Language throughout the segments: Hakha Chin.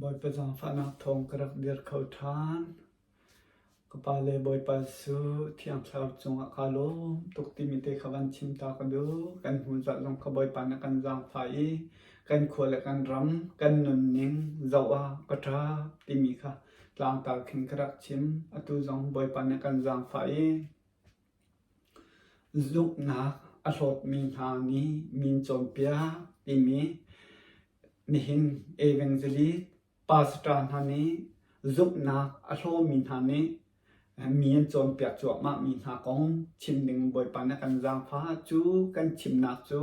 Bawipa zaangfahnak thawng ka rak dir kho ṭhan. Ka pa le Bawipa Jesuh Thiang Thlarau cungah kaa lawm tuk timi te kha van chim ta ka duh. Kan hnu zarh zong kha Bawipa nih a kan zaangfah i kan khua le kan ram, kan nunning zoh ah ka ṭap timi kha tlangtar khin ka rak chim. Atu zong Bawipa nih a kan zaangfah i Zumhnak a hlawtmi hna nih min cawnpiak timi nihin evangelist pastor hna nih zumhnak a hlawmi hna nih mi an cawnpiak cuahmahmi hna kong chim ding Bawipa nih a kan zaangfah. Cu kan chimnak cu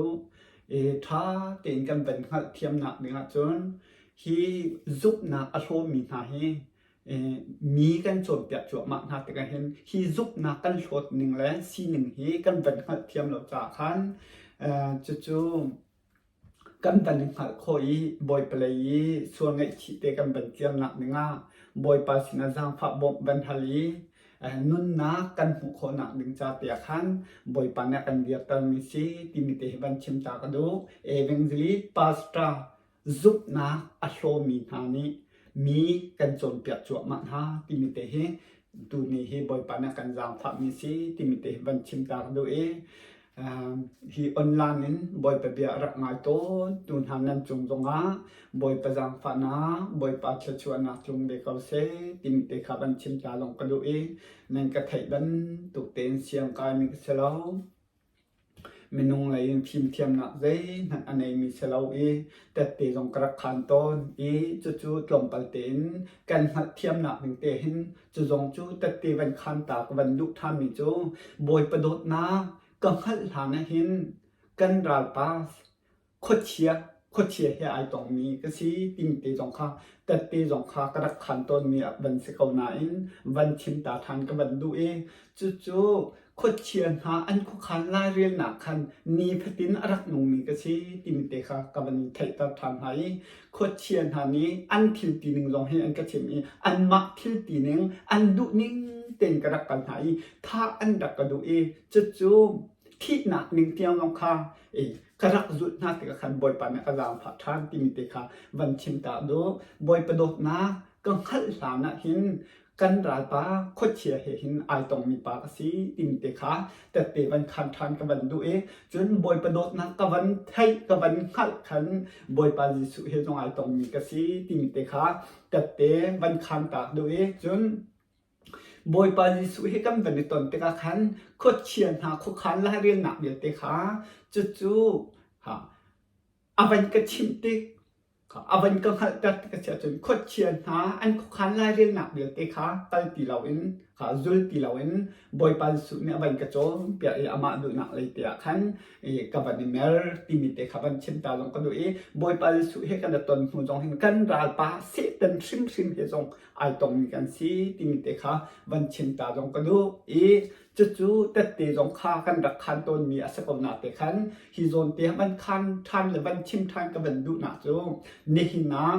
ṭha tein kan van hngalhthiamnak ding ahcun hi zumhnak a hlawmi hna hi mi kan cawnpiak cuahmah hna tikah hin hi zumhnak kan hlawt ning le sining hi kan van hngalhthiam lo caah khan cucu kan van i hngalh khawh i Bawipa lei i sual ngaihchih te kan van kirnak dingah Bawipa sinah zaangfah bawmh van hal i nunnak kan hmuh khawhnak ding ca tiah khan Bawipa nih a kan dirtermi si timi te hi van chim ta ka duh. Evangelist Pastor zumhnak a hlawmi hna nih mi kan cawnpiak cuahmah hna timi te hi tuni hi Bawipa nih a kan zaangfahmi si timi te hi van chim ta ka duh i hi online in Bawipa bia a rak ngai tawn tu hna nan cung zongah Bawipa zaangfahnak Bawipa thluachuahnak tlung ve ko seh timi te kha van chim ta lawng ka duh i nan ka theih bantuk tein siang kaimi ka si lo. Minung lei in fimthiamnak zeihmanh a neimi si lo i tette zong ka rak khaan tawn i cucu tlawmpal tein kan hngalhthiamnak ning te hin cu zong cu tette van khaan ta ka van duh ṭhanmi cu Bawipa dawtnak ka hngalh hlan ahhin kan ralpa khuachia khuachia he ai tongmi ka si timi te zong kha tette zong kha ka rak khan tawnmi van si ko nain van chim ta ṭhan ka van duh i cucu khuachia hna an khuakhan lairelnak khan nifatin a rak nungmi ka si timi te kha ka van theihter ṭhan hna i khuachia hna nih an thil tining zong hi an ka chimh i anmah thil tining an duh ning tein ka rak kal hna i thah an rak ka duh i cucu thihnak ning tiang zong kha ka rak zulh hna tikah khan Bawipa nih a ka zaangfah ṭhan timi te kha van chim ta duh. Bawipa dawtnak ka hngalh hlan ah hin kan ralpa khuachia he hin ai tongmi pa ka si timi te kha tette van khan ṭhan ka van duh i cun Bawipa dawtnak ka van theih ka van hngalh khan Bawipa Jesuh he zong ai tongmi ka si timi te kha tette van khan ta duh i cun Bawipa Jesuh he kan van i ton tikah khan khuachia hna khuakhan lairelnak vialte kha cucu a van ka chimh tik, a van ka hngalhter tik a si ahcun khuachia hna an khuakhan lairelnak vialte kha kal ti loin, kha zul ti loin Bawipa Jesuh nih a van ka cawnpiak i amah duhnak lei te ah khan ka van i mer timi te kha van chim ta zong ka duh i Bawipa Jesuh he kan i ton hnu zong hin kan ralpa Satan hrimhrim he zong ai tongmi kan si timi te kha van chim ta zong ka duh i cucu tette zong kha kan rak khan tawnmi a si ko na te khan hi zawn te van khan ṭhan le van chim ṭhan ka van duhnak cu nihin ah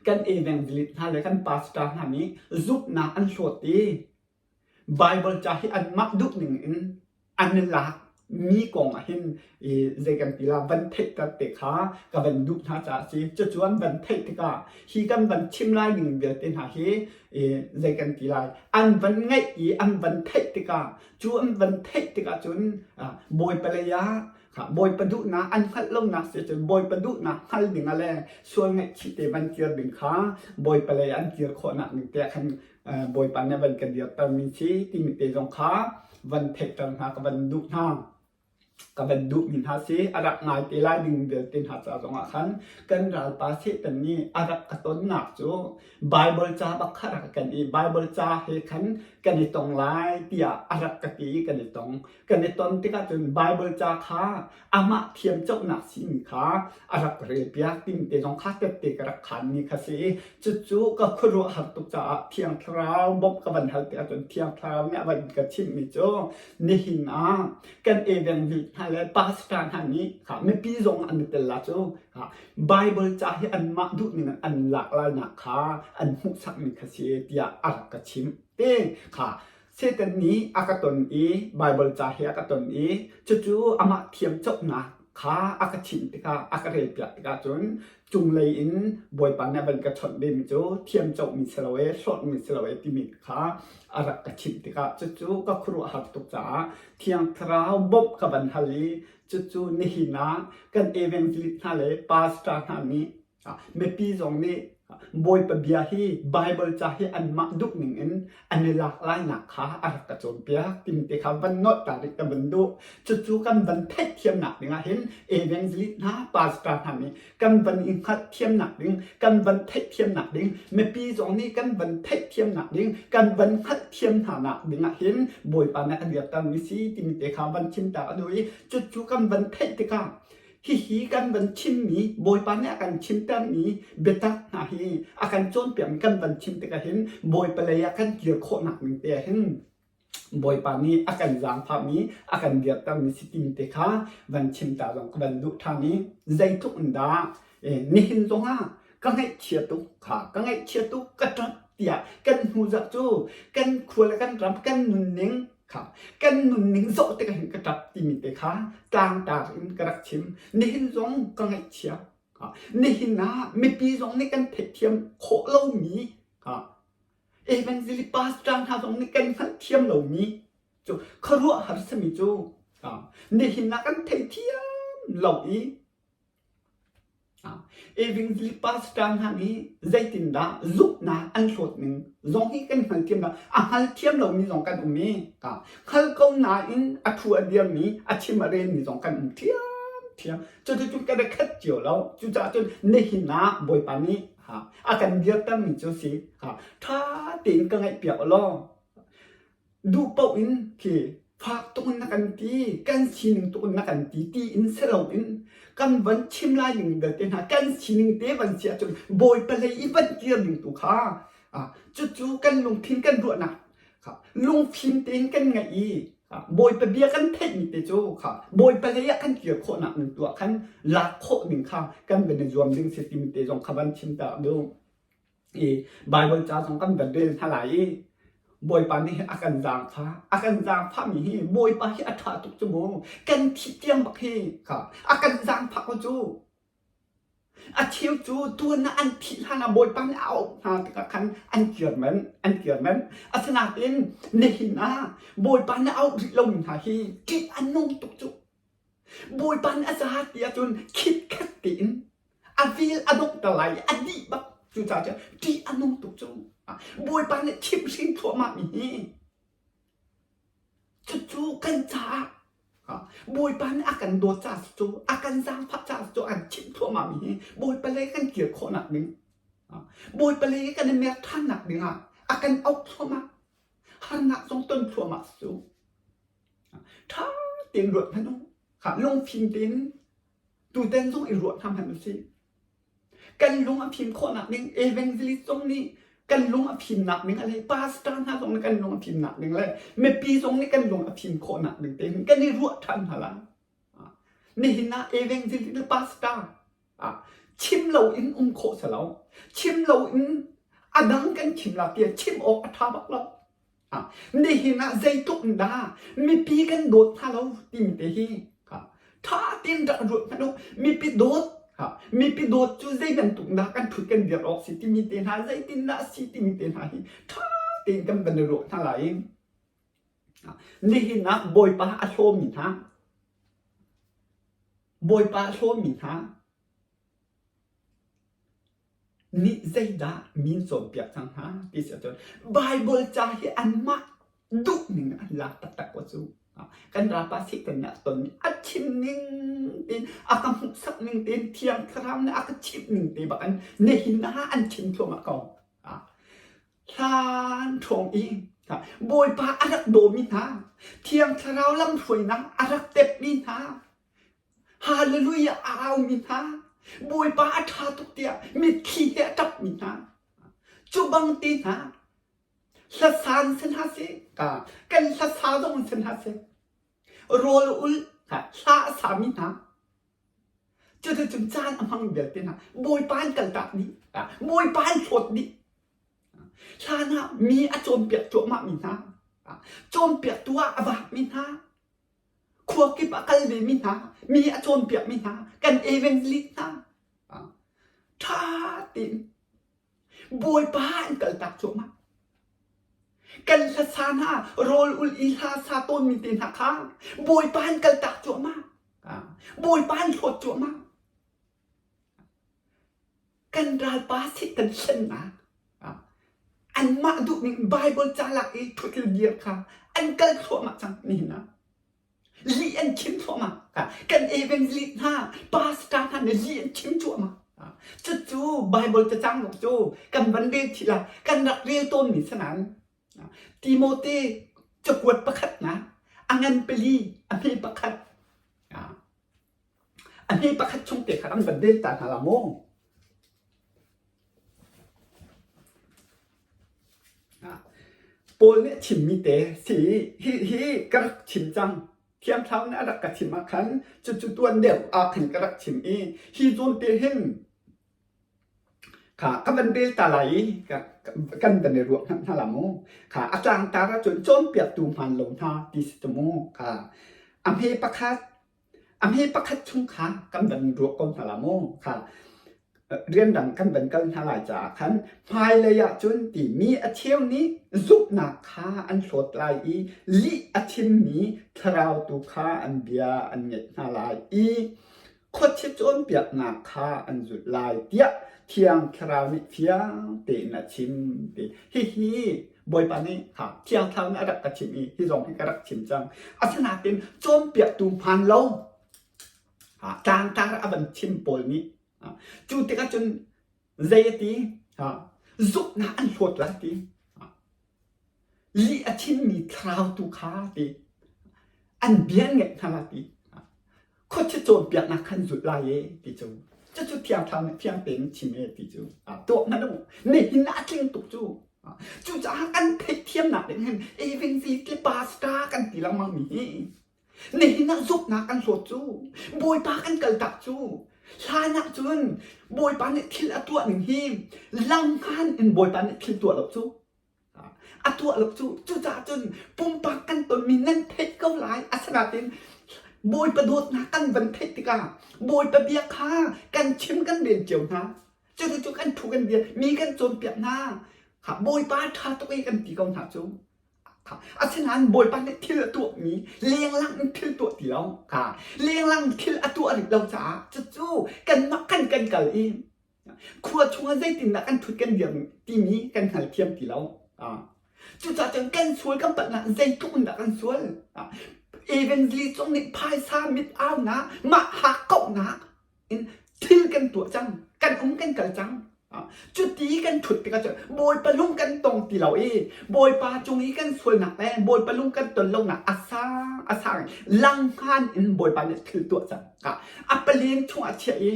kan evangelist hna le kan pastor hna nih zumhnak an hlawt i Baibal ca hi anmah duh ning in an i lak mi kong ah hin i zei kan ti la van theihter te kha ka van duh hna caah a si. Cucu an van theih tikah hi kan van chim lai ning vialte hna hi i zei kan ti lai an van ngaih i an van theih tikah cu an van theih tikah cun Bawipa lei ah Bawipa duhnak an hngalh lonak si cun Bawipa duhnak hngal ding ah le sual ngaihchih te van kir ding kha Bawipa lei an kir khawhnak ning te ah khan Bawipa nih van kan dirtermi si timi te zong kha van theihter hna ka van duh hna ka van duhmi hna si a rak ngai te lai ding vialte hna ca zongah khan kan ralpa Satan nih a rak ka tonnak cu Bible ca bak kha rak kan i Bible ca he khan kan i tong lai tiah a rak ka ti i kan i tong kan i ton tikah cun Bible ca kha amah thiamcohnak simi kha a rak relpiak timi te zong kha tette ka rak khanmi kha si i cucu ka khuaruahhar tuk caah Thiang Thlarau bawmh ka van hal tikah cun Thiang Thlarau nih a van ka chimhmi cu nihin ah kan evangelist hna le pastor hna nih kha mipi zong an i tel la cu Bible ca hi anmah duhning in an lak lainak kha an hmuhsakmi kha si tiah a rak ka chimh te kha Satan nih a ka ton i Baibal ca he a ka ton i cucu amah thiamcohnak. kha a ka chimh tikah a ka relpiak tikah cun cunglei in Bawipa nih a van ka chawnh vemi cu thiamcohmi si lo ee, hlawtmi si lo ee timi kha a rak ka chimh tikah cucu ka khuaruahhar tuk caah Thiang Thlarau bawmh ka van hal i cucu nihin ah kan evangelist hna le pastor hna nih Mipi zong nih Bawipa bia hi Baibal ca hi anmah duh ning in an i lak lainak kha a rak ka cawnpiak timi te kha van nolh ta rih ka van duh. Cucu kan van theihthiamnak ding ah hin evangelist hna, pastor hna nih kan van i hngalhthiamnak ding, kan van theihthiamnak ding, mipi zong nih kan van theihthiamnak ding, kan van hngalhthiam hna nak ding ah hin Bawipa nih a dirtermi si timi te kha van chim ta ka duh i cucu kan van theih tikah Hihi kan van chimmi Bawipa nih a kan chimtermi biatak hna hi a kan cawnpiakmi kan van chim tikah hin Bawipa lei ah kan kir khawhnak ning te ah hin Bawipa nih a kan zaangfahmi a kan dirtermi si timi te kha van chim ta zong ka van duh ṭhan i zeitluk in dah nihin zongah ka ngaihchia tuk kha ka ngaihchia tuk ka ṭap tiah kan hnu zarh cu kan khua le kan ram kan nunning kha kan nunning zoh tikah hin ka ṭap timi te kha tlangtar in ka rak chim. Nihin zong ka ngaihchia. Nihin ah mipi zong nih kan theihthiam khawh lomi evangelist pastor hna zong nih kan hngalhthiam lomi cu khuaruahhar simi cu nihin ah kan theithiam lo i Evangelist pastor hna nih zeitindah zumhnak an hlawt ning zong hi kan hngalthiam lo. A hngalthiam lomi zong kan um i hngal ko nain a thu a dirmi, a chim a relmi zong kan um ṭhiamṭhiam. Cuticun kan i khat cio lo. Cucaah cun nihin ah Bawipa nih a kan dirtermi cu si. Ṭha tein ka ngaihpiak u law duh paoh in khi fak tuk in na kan ti, kan sining tuk in na kan ti ti in si loin kan van chim lai ning vialte hna kan sining te van si ahcun Bawipa lei i van kir ding tu kha cucu kan lungthin kan ruahnak kha lungfim tein kan ngaih i Bawipa bia kan theihmi te cu kha Bawipa lei ah kan kir khawhnak ning tu ah khan lak khawh ding kha kan van i zuam ding si timi te zong kha van chim ta duh. I Baibal ca zong kan van rel hna lai i Bawipa nih a kan zaangfah. A kan zaangfahmi hi Bawipa hi a ṭha tuk cu mu. Kan thih tiang bak hi kha a kan zaangfah ko cu. A cheu cu tuan ah an thih hlan ah Bawipa nih a auh hna tikah khan an kir manh, an kir manh. Asinain nihin ah Bawipa nih a auh rih lomi hna hi ṭih a nung tuk cu. Bawipa nih a za ti ahcun khitkhat tein a vel a donghter lai i a dih bak. Cucaah cun ṭih a nung tuk cu. Bawipa nih chimhhrin thluahmahmi hi cucu kan caah Bawipa nih a kan dawt caah cu a kan zaangfah caah cu an chimh thluahmahmi hi Bawipa lei kan kir khawhnak ding Bawipa lei kan i mer ṭhannak dingah a kan auh thluahmah harnak zong ton thluahmah cu Ṭha tein ruat hmanh u. Khah lungfim tein tutan zong i ruah hna hmanh usih. Kan lung a fim khawhnak ding evangelist zong nih kan lung a fimnak ding le pastor hna zong nih kan lung a fimnak ding le mipi zong nih kan lung a fim khawhnak ding tein kan i ruah ṭhan hna lai. Nihin ah evangelist le pastor chim loin um khawh si lo. Chim loin a dang kan chim la tiah chim awk a ṭha bak lo. Nihin ah zeitluk in dah mipi kan dawt hna lo timi te hi ṭha tein rak ruat hmanh u. Mipi dawt mipi dawt cu zei bantuk dah kan ṭhut kan dir awk si timi te hna zeitindah a si timi te hna hi ṭha tein kan van i ruah hna lai. Nihin ah Bawipa a hlawmi hna Bawipa a hlawmi hna nih zeidah min cawnpiak cang hna ti si ahcun Baibal ca hi anmah duh ning an lak taktak ko cu. Kan ralpa Satan nih a ton a chim ning tein a ka hmuhsak ning tein Thiang Thlarau nih a ka chimh ning te bak in nihin ah an chim thluahmah ko. Hlan ṭhawng i Bawipa a rak dawmi hna Thiang Thlarau lamhruainak a rak tepmi hna Hallelujah a aumi hna, Bawipa a ṭha tuk tiah mitthli he a ṭapmi hna, cu bang te hna, hlasan si hna seh, kan hlasa zong si hna seh, rawl ul hla a sami hna, cuticun caan a hmang vialte hna, Bawipa an kaltak dih, Bawipa an hlawt dih. Hlan ah mi a cawnpiak cuahmahmi hna, cawnpiaktu ah a vakmi hna, Khua kip a kal ve mi hna, mi a cawnpiak mi hna, kan evangelist hna ṭha tein Bawipa an kaltak cuahmah. Kan hlasa hna rawl ul i hla sa tawnmi te hna kha Bawipa an kaltak cuahmah. Bawipa an hlawt cuahmah. Kan ralpa Satan hlennak anmah duhning Baibal ca lak i ṭhutil dir kha an kal thluahmah cang nihin ah. Lih an chim thluahmah. Kan evangelist hna, pastor hna nih lih an chim cuahmah. Cucu Baibal cacang zong cu kan van rel chih la, kan rak rel tawnmi si nain Timote cakuat pakhatnak a ngan pali a hme pakhat A hme pakhat chung te kha an van del ta hna la maw? Paul nih a chimmi te si hi hi ka rak chim cang. Thiangthlarau nih a rak ka chim ah khan cucu tuan deuh ah khan ka rak chim i hi zawn te hin kha ka van rel ta lai i kan van i ruah hmanh hna la mu. Kha a tlangtar ahcun cawnpiaktu hmaan lo hna ti si cu mu. Kha a hme pakhat A hme pakhat chung kha kan van ruah ko hna la mu. Kha rianrang kan van kal hna lai caah khan hmailei ah cun timi a cheu nih zumhnak kha an hlawt lai i lih a chimmi thlarau tu kha an bia an ngaih hna lai i khuachia cawnpiaknak kha an zulh lai tiah Thiang Thlarau nih fiang tein a chim ti. Hihi Bawipa nih kha Thiang Thlarau nih a rak ka chimh i hi zong hi ka rak chim cang. Asinain cawnpiaktu hmaan lo tlangtar a van chim pawl nih cu tikah cun zei a ti zumhnak an hlawt lai ti. Lih a chimmi thlarau tu kha ti an bia an ngaih hna la ti. Khuachia cawnpiaknak khan zulh lai e ti cu. Cucu Thiang Thlarau nih fiang tein chim e ti cu. Tuah hmanh u. Nihin ah a tling tuk cu. Cucaah kan theihthiamnak ding hin evangelist le pastor kan ti lengmang mi hi nihin ah zumhnak kan hlawt cu Bawipa kan kaltak cu hlan ah cun Bawipa nih thil a tuah ning hi langhngan in Bawipa nih thil tuah lo cu A tuah lo cu. Cucaah cun pumpak kan tonmi nan theih ko lai. Asinain Bawipa dawtnak kan van theih tikah Bawipa bia kha kan chim kan rel cio hna. Cucu kan thu kan bia mi kan cawnpiak hna. Bawipa ṭha tuk i kan ti ko hna cu. Asinain Bawipa nih thil a tuahmi lenglang in thil tuah ti lo. Lenglang thil a tuah rih lo caah cucu kanmah kan kan kal i Khua chungah zeitindah kan ṭhut kan dir timi kan hngalthiam ti lo. Cucaah cun kan sual kan palhnak zeitluk in dah kan sual. Evangelist zong nih phaisa mit aunak, mah hakkauhnak in thil kan tuah cang, kan um kan kal cang. Cuti kan ṭhut tikah cun Bawipa lung kan tong ti lo i Bawipa cung i kan sualnak le Bawipa lung kan ton lonak a sang a sang langhngan in Bawipa nih thil tuah cang. A palen chungah chiah i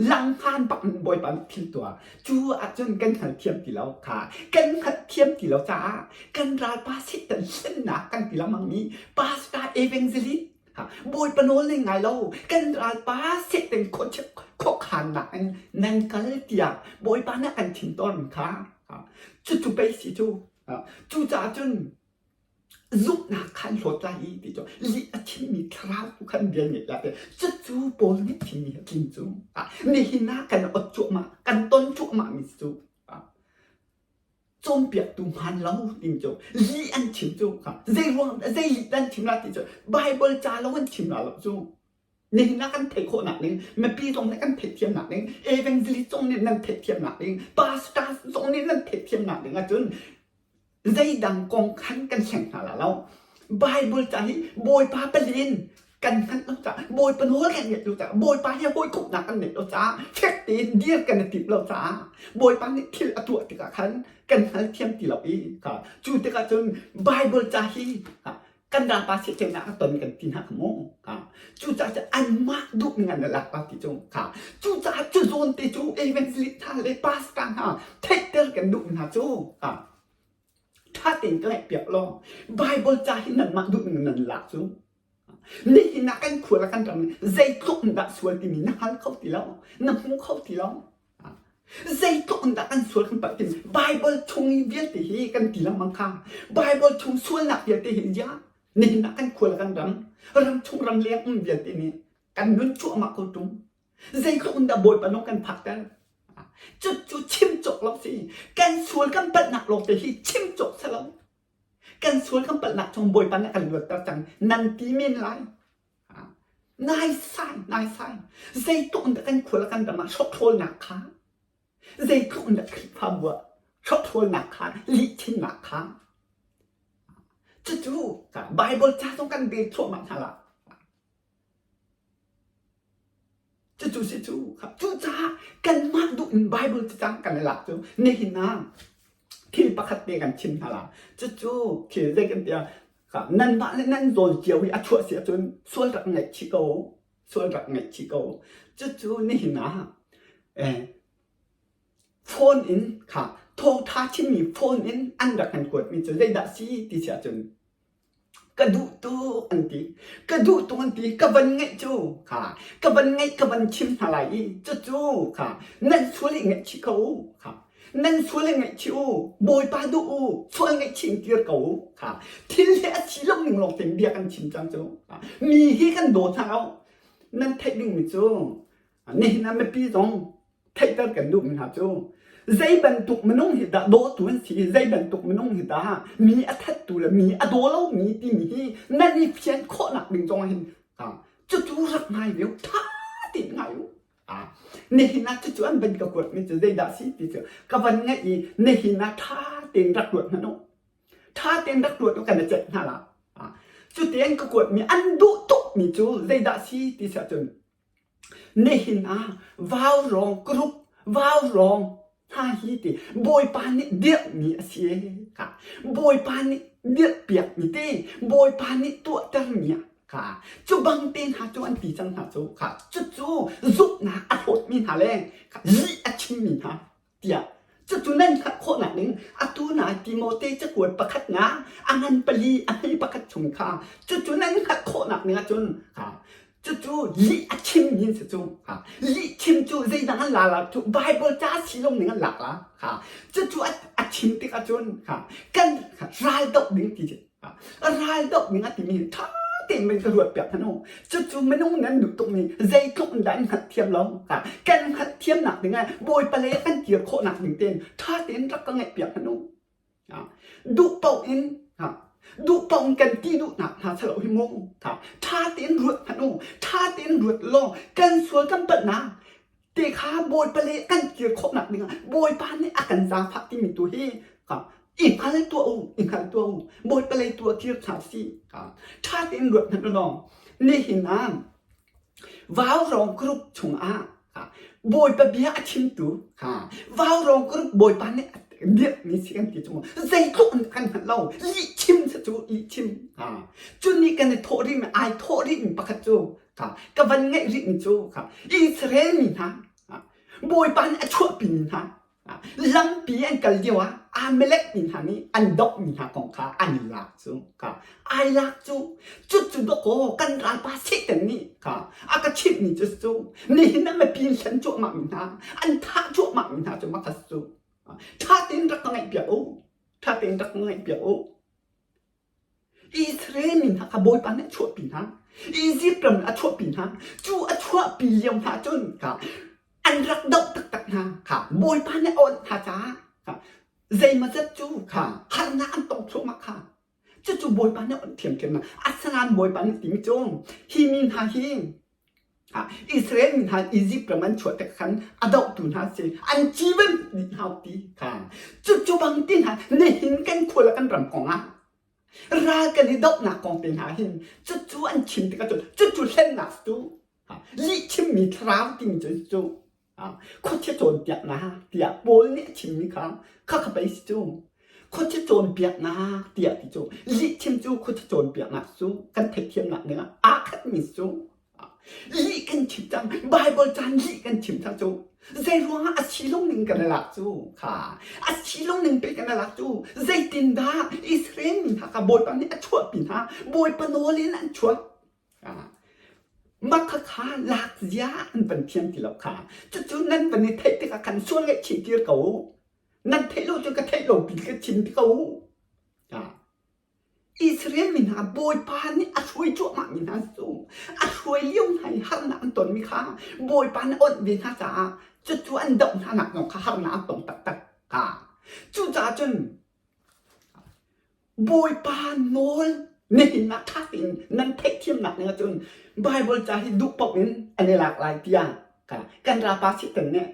Langhngan bak in Bawipa nih thil tuah. Cu ahcun kan hngalthiam ti lo kha. Kan hngalhthiam ti lo caah kan ralpa Satan hlennak kan ti lengmang mi pastor evangelist Bawipa nawl nei ngai lo kan ralpa Satan khuakhannak in nan kal tiah Bawipa nih a kan chim tawn kha. Cucu pei si cu. Cucaah cun Zumhnak kha an hlawt lai i ti cu lih a chimmi thlarau tu khan bia ngeih lai cucu Paul nih chimmi a tling cu nihin ah kan ot cuahmah kan ton cuahmah mi cu cawnpiaktu hmaan lo timi cu lih an chim cu zei ruang zei lih an chim la ti cu Bible ca lo an chim la lo cu nihin ah kan theih khawhnak ding mipi zong nih kan theihthiamnak ding evangelist zong nih nan theihthiamnak ding pastor zong nih nan theihthiamnak ding ahcun Zeidang kong khan kan hleng hna la lo. Bible ca hi Bawipa palin kan hngalh lo caah Bawipa nawl kan ngeih lo caah Bawipa he hawikomhnak kan ngeih lo caah fek tein dir kan i timh lo caah Bawipa nih thil a tuah tikah khan kan hngalthiam ti lo i cu tikah cun Bible ca hi kan ralpa sehceinak a ton kan ti hna kha mu. Cucaah cun anmah duh ning an lak pa ti cu cucaah cu zawn te cu evangelist hna le pastor hna theihter kan duh hna cu ṭha tein ka ngaihpiak law Bible ca hi nanmah duh ning nan lak cu nihin ah kan khua le kan ram zeitluk in dah sual timi na hngal kho ti lo na hmu kho ti lo Zeitluk in dah kan sual kan palh timi Bible chung i vialte hi kan ti lengmang kha Bible chung sualnak vialte hi ya. Nihin ah kan khua le kan ram, ramchung ramleng um vialte nih kan nun cuahmah ko ṭung. Zeitluk in dah Bawipa nung kan phakter? Cucu chim cawk lo si. Kan sual kan palhnak lawngte hi chim cawk si lo. Kan sual kan palhnak chung Bawipa nih a kan luatter cang. Nan ti men lai. Naisai, naisai. Zeitluk in dah kan khua le kan ram ah hrokhrawlnak kha, zeitluk in dah Khrihfabu ah hrokhrawlnak kha, lihchimnak kha. Cucu Bible ca zong kan rel thluahmah hna la. Cucu si cu. Cucaah kanmah duh in Bible cacang kan i lak cu nihin ah thil pakhat te kan chim hna la. Cucu thil zei kan tiah nanmah le nan zawn cio i a chuah si ahcun sual rak ngaihchih ko. Sual rak ngaihchih ko. Cucu nihin ah eh, phone in kha thawngtha chimmi phone in an rak kan kuatmi cu zeidah si ti si ahcun Ka duh tuk an ti. Ka duh tuk an ti. Ka van ngeih cu kha ka van ngeih ka van chim hna lai i cucu kha nan sual i ngaihchih ko u kha nan sual i ngaihchih u Bawipa duh u sual ngaihchih in kir ko u kha thil hi a si lo ning lawng tein bia kan chim cang cu mi hi kan daw hna lo nan theih dingmi cu Nihin ah mipi zong theihter kan duhmi hna cu zei bantuk minung hi dah dawtu an si i zei bantuk minung hi dah mi a thattu le mi a daw lomi timi hi nan i fian khawhnak ding zong ah hin cucu rak ngai ve u ṭha tein ngai u. Nihin ah cucu an van ka kuatmi cu zeidah si ti cu ka van ngaih i nihin ah ṭha tein rak ruat hmanh u. Ṭha tein rak ruat u kan i ceih hna la. Cuti an ka kuatmi an duh tukmi cu zeidah si ti si ahcun Nihin ah vaurawng group vaurawng hna hi ti Bawipa nih dirhmi a si kha Bawipa nih dirhpiakmi te Bawipa nih tuahtermi ah kha cu bang te hna cu an ti cang hna cu kha cucu zumhnak a hlawtmi hna le lih a chimmi hna tiah cucu nan hngalh khawhnak ding atu na Timote cakuat pakhatnak a ngan pali a hmei pakhat chung kha cucu nan hngalh khawhnak ding ahcun cucu lih a chim nin si cu lih chim cu zeidang an la la cu Bible ca si lo ning an lak la cucu a chim tik ahcun kan ral doh ding ti Ral doh ning a timi ṭha tein kan ka ruat piak hmanh u. Cucu minung nan duh tukmi zeitluk in dah in hngalhthiam lo. Kan hngalhthiamnak ding ah Bawipa lei ah kan kir khawhnak ding tein ṭha tein rak ka ngaih piak hmanh u. Duh paoh in duh paoh in kan ti duhnak hna si lo hi mu. Ṭha tein ruat hmanh u. Ṭha tein ruat law kan sual kan palhnak te kha Bawipa le kan kir khawhnak dingah Bawipa nih a kan zaangfah timi tu hi i hngal tuah u i hngal tuah u Bawipa lei tu ah kir hna usih ṭha tein ruat hmanh u law nihin ah Vaurawng group chungah Bawipa bia a chimtu Vaurawng group Bawipa nih dirhmi si kan ti chung zeitluk in kan hngalh lo lih chim si cu lih chim cu nih kan i thawh rihmi ai thawh rihmi pakhat cu ka van ngeih rihmi cu Israel mi hna Bawipa nih a chuahpimi hna lampi an kal lio ah Amalek mi hna nih an dohmi hna kong kha an i lak cu ai lak cu cucu dawkaw kan ralpa Satan nih kha a ka chimhmi cu cu nihin ah mipi an hlen cuahmah mi hna an thah cuahmah mi hna cu makas cu ṭha tein rak ka ngaihpiak u ṭha tein rak ka ngaihpiak u Israel mi hna kha Bawipa nih a chuahpi hna. Izipt ram a chuahpi hna. Cu a chuahpi lio hna cun kha an rak doh taktak hna kha Bawipa nih a onh hna caah kha zeimawzat cu kha harnak an tong thluahmah kha cucu Bawipa nih a onh thiamthiam hna. Asinain Bawipa nih timi cu hi mi hna hi Israel mi hna Izipt ram an chuah tik khan a dohtu hna si an civan dih hna ti kha cucu bang ti hna nihin kan khua le kan ram kong ah ral kan i dohnak kong te hna hin cucu an chim tikah cun cucu hlennak cu lih chimmi thlarau timi cu cu Khuachia cawnpiaknak tiah Paul nih a chimmi kha khakha pei si cu. Khuachia cawnpiaknak tiah ti cu lihchim cu khuachia cawnpiaknak cu kan theihthiamnak ding ah aa khatmi si cu. Lih kan chim cang, Baibal caan lih kan chim cang cu. Zei ruangah a si lo ning kan i lak cu kha a si lo ning pe kan i lak cu zeitindah Israel mi hna kha Bawipa nih a chuahpi hna Bawipa nawl in an chuah Mah khakha lak zia an van thiam ti lo kha. Cucu nan van i theih tikah khan sual ngaihchih tir ko u. Nan theih lo cun ka theih lo pi ka chim ti ko u. Israel mi hna Bawipa nih a hruai cuahmahmi hna cu a hruai lio hna i harnak an tonmi kha Bawipa nih a onh ve hna caah cucu an doh hna nak zong kha harnak an tong taktak. Cucaah cun Bawipa nawl nihin ah ṭha tein nan theihthiamnak ning ahcun Baibal ca hi duh paoh in an i lak lai tiah kan ralpa Satan nih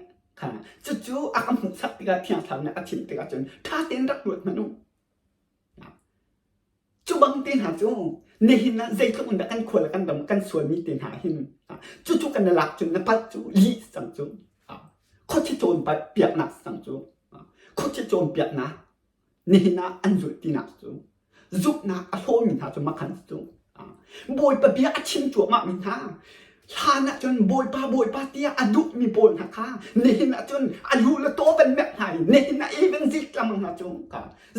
cucu a ka hmuhsak tikah Thiang Thlarau nih a chimh tikah cun ṭha tein rak ruat hmanh u. Cu bang te hna cu nihin ah zeitluk in dah kan khua le kan ram kan sualmi te hna hin cucu kan i lak cun na palh cu lih cang cu khuachi cawnpiaknak cang cu khuachi cawnpiaknak nihin ah an zulh tinak cu zumhnak a hlawmi hna cu makhan cu Bawipa bia a chim cuahmahmi hna hlan ah cun Bawipa Bawipa tiah a duhmi pawl hna kha nihin ah cun a lu le taw van mek hna i nihin ah even zik lamang hna cu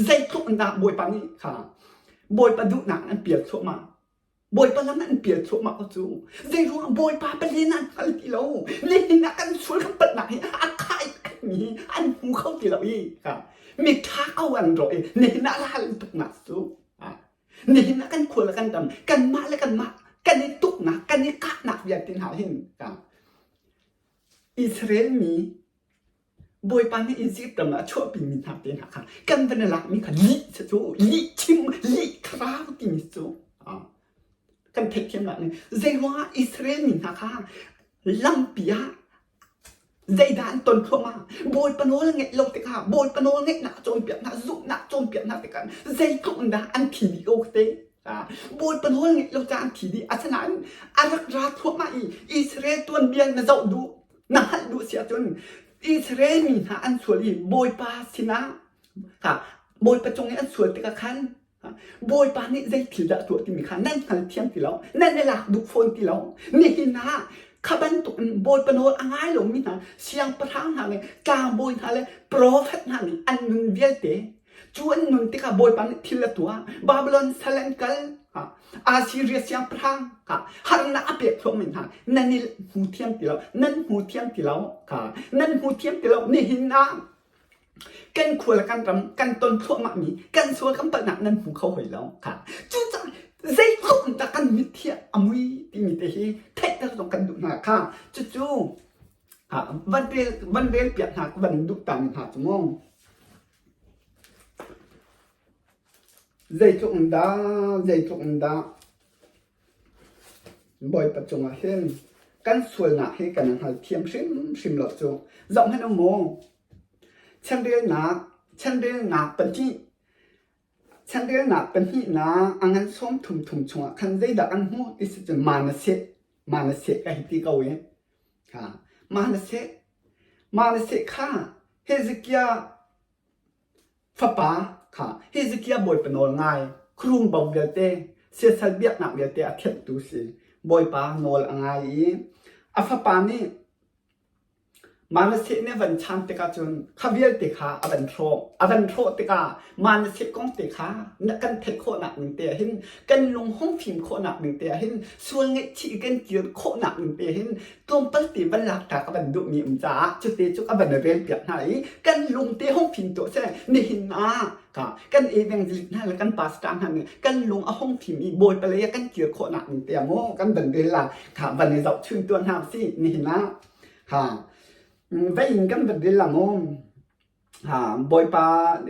zeitluk in dah Bawipa nih kha Bawipa duhnak an pial thluahmah Bawipa lam an pial thluahmah ko cu zeiruang Bawipa palen an hngal ti lo nihin ah kan sual kan palhnak hi a khai mi an hmu kho ti lo i mi ṭha ko an rawh i nihin ah ral tuknak cu Nihin ah kan khual kan dam kanmah le kanmah kan i tuknak kan i kahnak vialte hna hin Israel mi Bawipa nih Izipt ram ah a chuahpimi hna te hna kha kan van i lakmi kha lih cu lih chim lih thlarau timi cu kan theihthiam lah ning zeiruangah Israel mi hna kha lampi ah Zeidah an ton thluahmah? Bawipa nawl ngeih lo tikah Bawipa nawl ngeihnak cawnpiak hna, zumhnak cawnpiak hna tikah zeitluk in dah an thi dih ko te. Bawipa nawl ngeih lo caah an thi dih. Asinain a rak ra thluahmah i Israel tuanbia na zoh duh, na hngalh duh si ahcun Israel mi hna an sual i Bawipa sinah Bawipa cung i an sual tikah khan Bawipa nih zei thil dah a tuah timi kha nan hngalthiam ti lo, nan i lak duh fawn ti lo. Nihin ah kha bantuk in Bawipa nawl a ngai lomi hna siangpahrang hna le tlangbawi hna le profet hna nih an nun vialte cu an nun tikah Bawipa nih thil a tuah. Babylon sal an kal, Assyria siangpahrang harnak a pek thluahmi hna nan i hmu thiam ti lo, nan hmu thiam ti lo, nan hmu thiam ti lo. Nihin ah Kan khua le kan ram kan ton thluahmahmi kan sual kan palhnak nan hmu kho hoi lo. Cucaah zeitluk in dah kan mitthli a mui timi te hi theihter zong kan duh hna kha. Cucu van rel van rel piak hna van duh ta mi hna cu mu. Zeitluk in dah zeitluk in dah Bawipa cungah hin kan sualnak hi kan i hngalthiam hrimhrim lo cu. Zohhmanh u mu, chanrelnak, chanrelnak pahnih, chanrelnak pahnihnak a ngan sawm thum thum chungah khan zeidah kan hmuh ti si cun Manasseh, Manasseh ka hei ti ko i, ha, Manasseh, Manasseh kha Hezekiah Fapa kha Hezekiah bawipa nawl ngai, khuarum bo vialte, siasal biaknak vialte a thianhtu si. Bawipa nawl a ngai i a fapa nih Manasseh nih a van chan tikah cun kha vialte kha a van hrawh. A van hrawh tikah Manasseh kong te kha na kan theih khawhnak ning te ah hin kan lung hung fim khawhnak ning te ah hin sual ngaihchih kan kir khawhnak ning te hin tlawmpal te van lak ta ka van duhmi um caah cute cu ka van rel piak hna i kan lung te hong fim tuah seh nihin ah ka kan evangelist hna le kan pastor hna nih kan lung a hong fim i bawipa lei ah kan kir khawhnak ning te maw kan van rel la kha van i zohchun tuah hna si nihin ah ha vei in kan van rel la maw Bawipa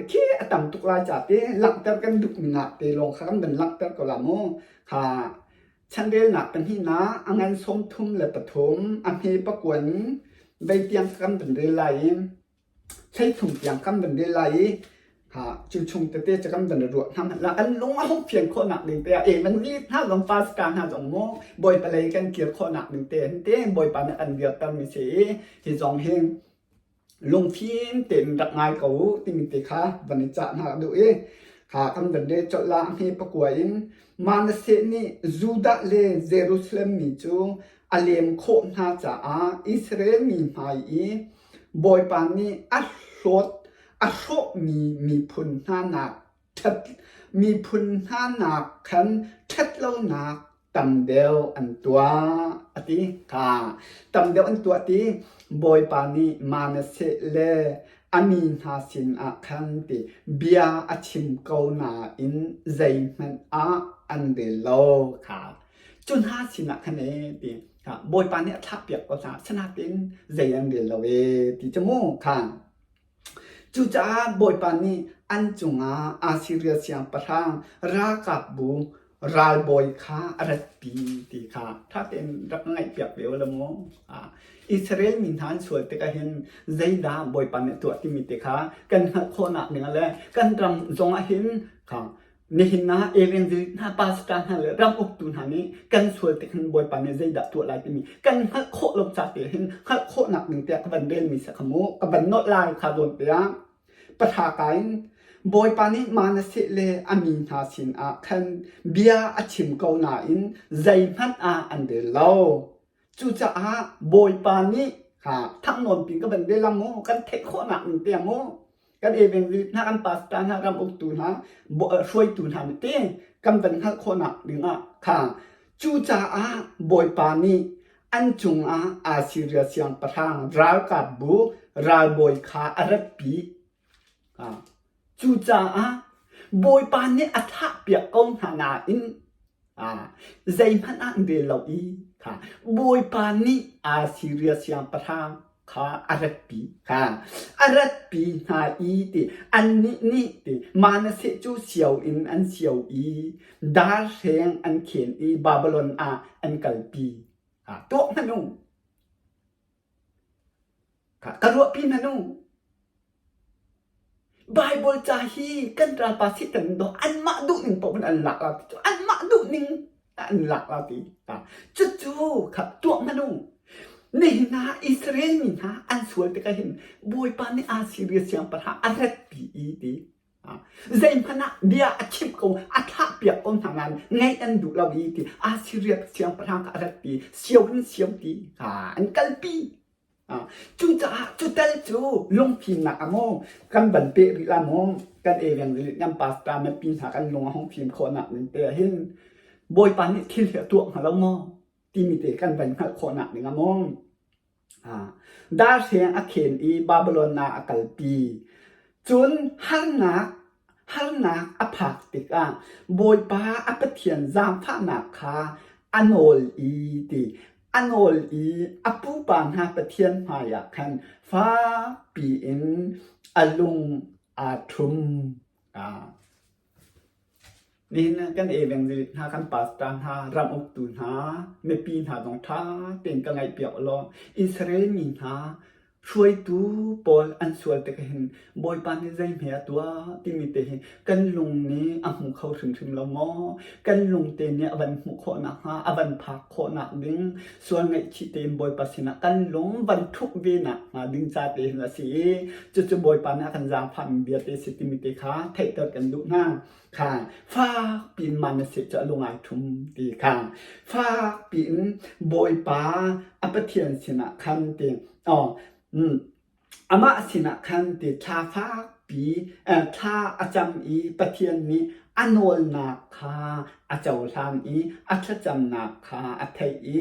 khi a tam tuk lai ca te langhter kan duhmi nak te lawng kha kan van langhter ko la mu. Kha chanrelnak pahnihnak a ngan 33 a hme pakuan vei tiang kan van rel lai i 13 tiang kan van rel lai i ha cu chung tete cu kan van ruah hna hmanh la kan lung a hung fian khawhnak ding te ah e man lit hna zong pastor hna zong mu Bawipa lei kan kir khawhnak ding te hin te Bawipa nih an dirter mi si i hi zong hi lungfim tein rak ngai ko u timi te kha van i cah hna ka duh i kha kan van rel colh la hme pakua in Manasseh nih Judah le Jerusalem mi cu a lem khawh hna caah Israel mi hmai i Bawipa nih a hlawt a hrawhmi miphun hna nak ṭhat miphun hna nak khan ṭhatlonak tam deuh an tuah a ti kha tam deuh an tuah ti Bawipa nih Manasseh le A mi hna sinah khan ti bia a chim ko nain zeihmanh ah an rel lo kha. Cu hna sinah khan ee ti Bawipa nih a thlahpiak ko hna asinain zei an rel lo ee ti cu mu kha. Cucaah Bawipa nih an cungah Assiria siangpahrang ralkapbu ralbawi kha a ratpi ti kha ṭha tein rak ngaihpiak ve u law mu. Israel mi hna an sual tikah hin zeidah Bawipa nih a tuah timi te kha kan hngalh khawhnak ding le kan ram zongah hin kha Nihin ah evangelist hna, pastor hna le ram uktu hna nih kan sual tik hin Bawipa nih zeidah tuah lai timi kan hngalh khawh lo ca te hin hngalh khawhnak ding tiah ka van relmi si kha mu ka van nolh lai kha zawn te ah pahra ka in Bawipa nih Manasseh le a mi hna sinah khan bia a chim ko nain zeihmanh ah an rel lo. Cucaah Bawipa nih kha thangnawn pin ka van rel mu kan theih khawhnak ning te mu kan evangelist hna kan pastor hna ram uktu hna hruaitu hna nih te kan van hngalh khawhnak dingah kha cucaah Bawipa nih an cungah Assiria siangpahrang ralkapbu ralbawi kha a ratpi. Cucaah Bawipa nih a thlahpiak ko hna nain zeihmanh ah an rel lo i kha Bawipa nih Assiria siangpahrang kha a ratpi kha a ratpi hna i ti annih nih ti Manasseh cu sio in an sio i dar hreng an khen i Babylon ah an kalpi. Tuah hmanh u. Ka ruahpi hmanh u. Baibal ca hi kan ralpa Satan dawh anmah duhning paoh in an lak la ti cu anmah duhning an lak la ti. Cucu kha tuah hmanh u. Nihin ah Israel mi hna an sual tikah hin Bawipa nih Assiria siangpahrang a ratpi i ti. Zeihmanh ah bia a chimh ko, a thlahpiak ko hna nain ngaih an duh lo i ti Assiria siangpahrang kha a ratpi, sio in sio ti an kalpi. Cucaah cu tal cu lungfimnak ah maw kan van peh rih la maw kan evangelist kan pastor mipi hna kan lung a hung fim khawhnak ding te ah hin Bawipa nih thil hi a tuah hnga lo maw timi te kan van hngalh khawhnak ding ah maw Darhriang a khen i Babylon ah a kalpi. Cun harnak harnak a phak tikah Bawipa a Pathian zaangfahnak kha a nawl i ti a nawl i a pupa hna Pathian hmaiah khan fakpi in a lung aa ṭhum. Nihin kan evangelist hna, kan pastor hna, ram uktu hna, mipi hna zong ṭha tein ka ngaihpiak ulaw Israel mi hna hruaitu pawl an sual tik hin Bawipa nih zeihme a tuah timi te hi kan lung nih a hmu kho hrimhrim lo maw? Kan lung te nih a van hmuh khawh nakhnga, a van phak khawhnak ding sual ngaihchih tein Bawipa sinah kan lung van ṭhuk ve nakhnga ding ca te hin a si i cucu Bawipa nih a kan zaangfahmi bia te a si timi te kha theihter kan duh hna. Kha fak piin Manasseh cu a lung ai ṭhum ti kha fak piin Bawipa a Pathian sinah khan ti oh Amah sinah khan ti thla fakpi thla a cam i Pathian nih a nawlnak kha a cohlan i a thlacamnak kha a theih i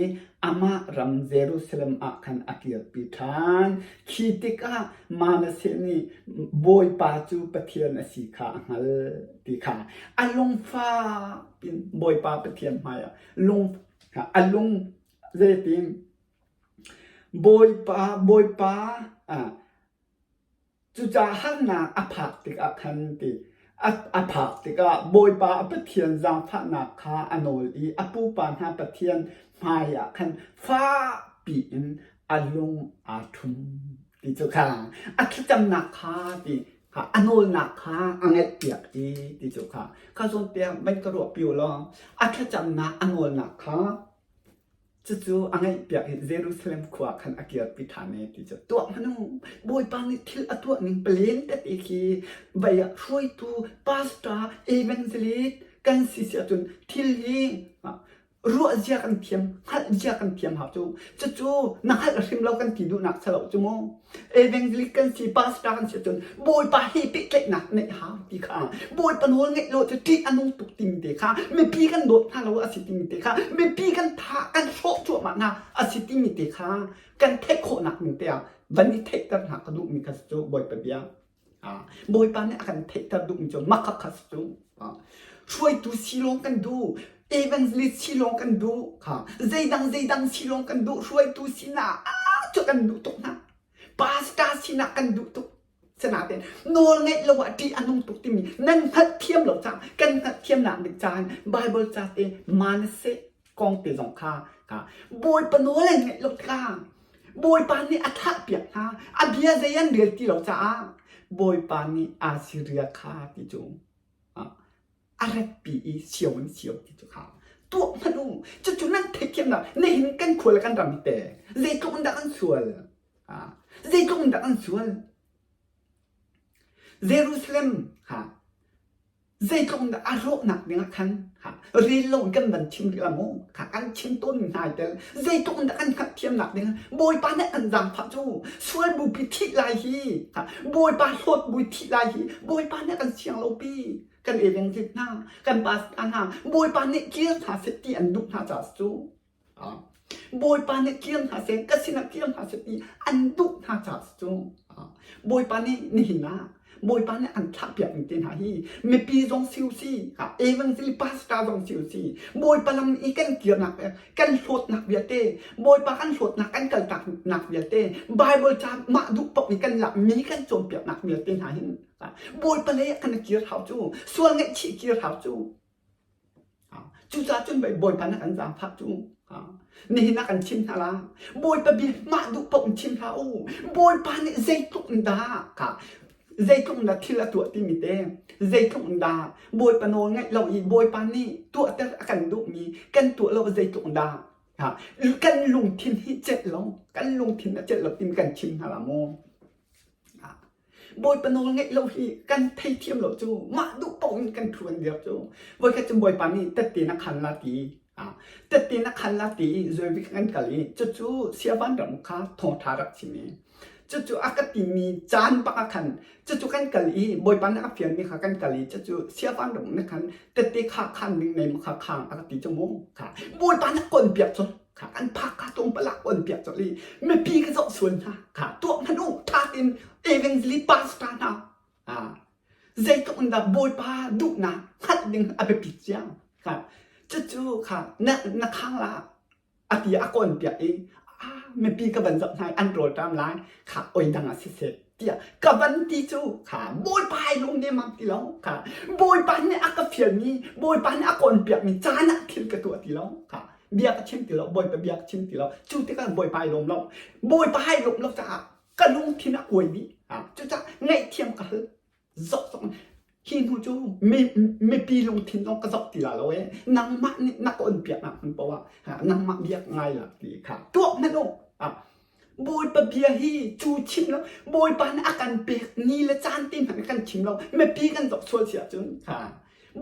amah ram Jerusalem ah khan a kirpi ṭhan. Khi tikah Manasseh nih Bawipa cu Pathian a si kha a hngalh ti kha a lungfak in Bawipa Pathian hmaiah lung a lung zeitin Bawipa, Bawipa, cucaah harnak a phak tikah khan ti a phak tikah Bawipa a Pathian zaangfahnak kha a nawl i a pupa hna Pathian hmaiah khan fakpi in a lung aa ṭhum ti cu kha a thlacamnak kha ti kha a nawlnak kha a ngaihpiak i ti cu kha kha zawn tiang van ka ruahpi u law a thlacamnak a nawlnak kha Cucu a ngaihpiak i Jerusalem khua khan a kirpi ṭhan i ti cu tuah hmanh u. Bawipa nih thil a tuah ning palen tete khi vei ah hruaitu, pastor, evangelist kan si si ahcun thil hi ruah zia kan thiam, hngalh zia kan thiam hau cu. Cucu na hngalh hrim lo kan ti duhnak si lo cu mu. Evangelist kan si, pastor kan si ahcun Bawipa he pehtlaihnak neih hau ti kha Bawipa nawl ngeih lo cu ṭih a nung tuk timi te kha mipi kan dawt hna lo a si timi te kha mipi kan thah kan hrawh cuahmah hna a si timi te kha kan theih khawhnak ning te ah. Van i theihter hna ka duhmi kha cu Bawipa bia. Bawipa nih a kan theihter duhmi cu mah kha si cu. Hruaitu si lawng kan duh. Evangelist si lawng kan duh. Zeidang zeidang si lawng kan duh. Hruaitu sinak cu kan duh tuk hna. Pastor sinak kan duh tuk. Sinain nawl ngeih lo ah ṭih a nung tuk timi nan hngalhthiam lo caah kan hngalhthiamnak ding caan Baibal ca te Manasseh kong te zong kha ka Bawipa nawl an ngeih lo tikah Bawipa nih a thahpiak hna a bia zei an rel ti lo caah Bawipa nih Assiria kha ti cu a ratpi i sio in sio ti cu kha tuah hmanh u cucu nan theihthiamnak nihin kan khua le kan ram hi te zeitluk in dah kan sual Zeitluk in dah an sual? Jerusalem ha zeitluk in dah a rawhnak ding ah khan ha rel lo in kan van chim rih la mu kha kan chim tawn mi hna tel zeitluk in dah kan hngalhthiamnak ding Bawipa nih an zaangfah cu sual bupi thih lai hi ha Bawipa hlawt bui thih lai hi Bawipa nih kan siang lo pi kan evangelist hna kan pastor hna Bawipa nih kir hna seh ti an duh hna caah cu Bawipa nih kir hna seh, ka sinah kir hna seh ti an duh hna caah cu Bawipa nih nihin ah Bawipa nih an thlahpiak mi te hna hi mipi zong si usih, evangelist pastor zong si usih, Bawipa lam i kan kirnak kan hlawtnak vialte, Bawipa kan hlawtnak kan kaltaknak vialte, Bible ca mah duh paoh i kan lak mi kan cawnpiaknak vialte hna hin Bawipa lei ah kan kir hau cu, sual ngaihchih kir hau cu. Cucaah cun Bawipa nih kan zaangfah cu. Nihin ah kan chim hna la. Bawipa bia mah duh paoh in chim hlah u. Bawipa nih zeitluk in dah ka zeitluk in dah thil a tuah timi te zeitluk in dah Bawipa nawl ngaih lo i Bawipa nih tuahter a kan duhmi kan tuah lo zeitluk in dah kan lungthin hi celh lo kan lungthin a celh lo timi kan chim hna la mu. Bawipa nawl ngeih lo hi kan theithiam lo cu mah duh paoh in kan thu an dir cu voikhat cu Bawipa nih tette na khan la ti tette na khan la ti i Zurich kan kal i cucu Siavan ram kha thawngṭha rak chim i cucu a ka timi caan bak ah khan cucu kan kal i Bawipa nih a fialmi kha kan kal i cucu Siavan ram nih khan tette kha khan ding nei kha khang a ka ti cu mu kha Bawipa nih kon piak cu kha an phak kha tlawmpal ah on piak colh i mipi ka zoh sual hna kha tuah hmanh u tha tein evangelist pastor hna zeitluk in dah bawipa duhnak hngalh ding a biapit cia kha cucu kha na na khang la a ti a kawn piak i mipi ka van zoh hna i an rawlṭam lai kha oi dang ah siseh tiah ka van ti cu kha bawipa ai lung nemam ti lo kha bawipa nih a ka fialmi bawipa nih a kawn piakmi caan ah thil ka tuah ti lo kha bia ka chim ti lo bawipa bia ka chim ti lo cu tikah bawipa ai lawm lo bawipa ai lawm lo caah ka lungthin a kuai dih cucaah ngaihthiam ka hal zoh zong hi hnu cu mipi lungthin zong ka zoh ti la lo e nangmah nih na ka on piaknak hmun poah ah nangmah bia ka ngai la ti kha tuah hmanh u Bawipa bia hi cu chim lo Bawipa nih a kan pek ni le caan te hmanh kan chim lo mipi kan zoh sual si ahcun kha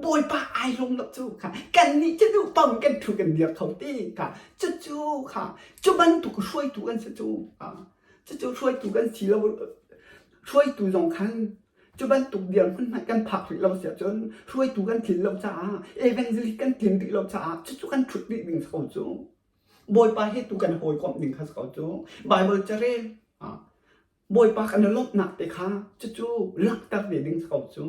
Bawipa ai lung lo cu kha kan nih cu duh pang kan thu kan dir kho ti kha cucu kha cu bantuk hruaitu kan si cu cucu hruaitu kan si lo Hruaitu zong khan cu bantuk dirhmun hmanh kan phak rih lo si ahcun hruaitu kan tlin lo caah evangelist kan tlin rih lo caah cucu kan ṭhut rih ding si ko cu. Bawipa he tu kan hawikomh ding kha si ko cu. Bible carel Bawipa kan i lawmhnak te kha cucu langhter ve ding si ko cu.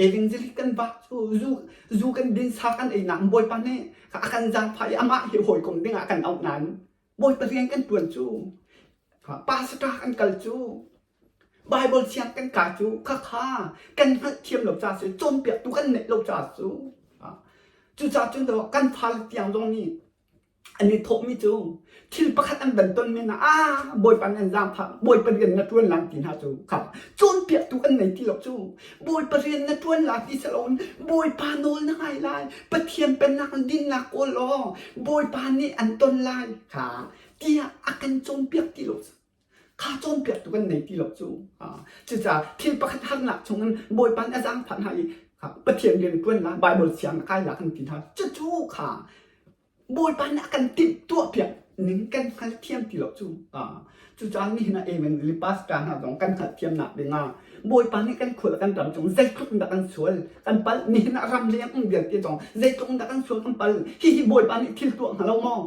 Evangelist kan vak cu zu zu kan din sa kan ei nain Bawipa nih a kan zaangfah i amah he hawikom ding ah kan auh nain Bawipa rian kan ṭuan cu pastor kan kal cu Bible thiang kan kai cu khakha kan hngalhthiam lo ca si cawnpiaktu kan neih lo ca cu cucaah cun kan fale tiang zong nih an i thawhmi cu thil pakhat an van ton men ah ah Bawipa nan zaangfah Bawipa rian na ṭuan lan ti hna cu kha cawnpiaktu kan nei ti lo cu Bawipa rian na ṭuan la ti si loin Bawipa nawl na ngai lai Pathian pennak dinnak kawl law Bawipa nih an ton lai kha tiah a kan cawnpiak ti lo kha cawnpiaktu kan nei ti lo cu cucaah thil pakhat harnak chungin Bawipa nih a zaangfah hna i Pathian rian ṭuan la Bible siang na kai la kan ti hna cucu kha Bawipa nih a kan timhtuah piak. ning kan hngalthiam ti lo cu. Cucaah nihin ah evangelist pastor hna zong kan hngalhthiamnak ding ah Bawipa nih kan khual kan ram cung zeitluk in dah kan sual kan palh nihin ah ram leng um vialte zong zeitluk in dah kan sual kan palh hihi Bawipa nih thil tuah hnga lo maw?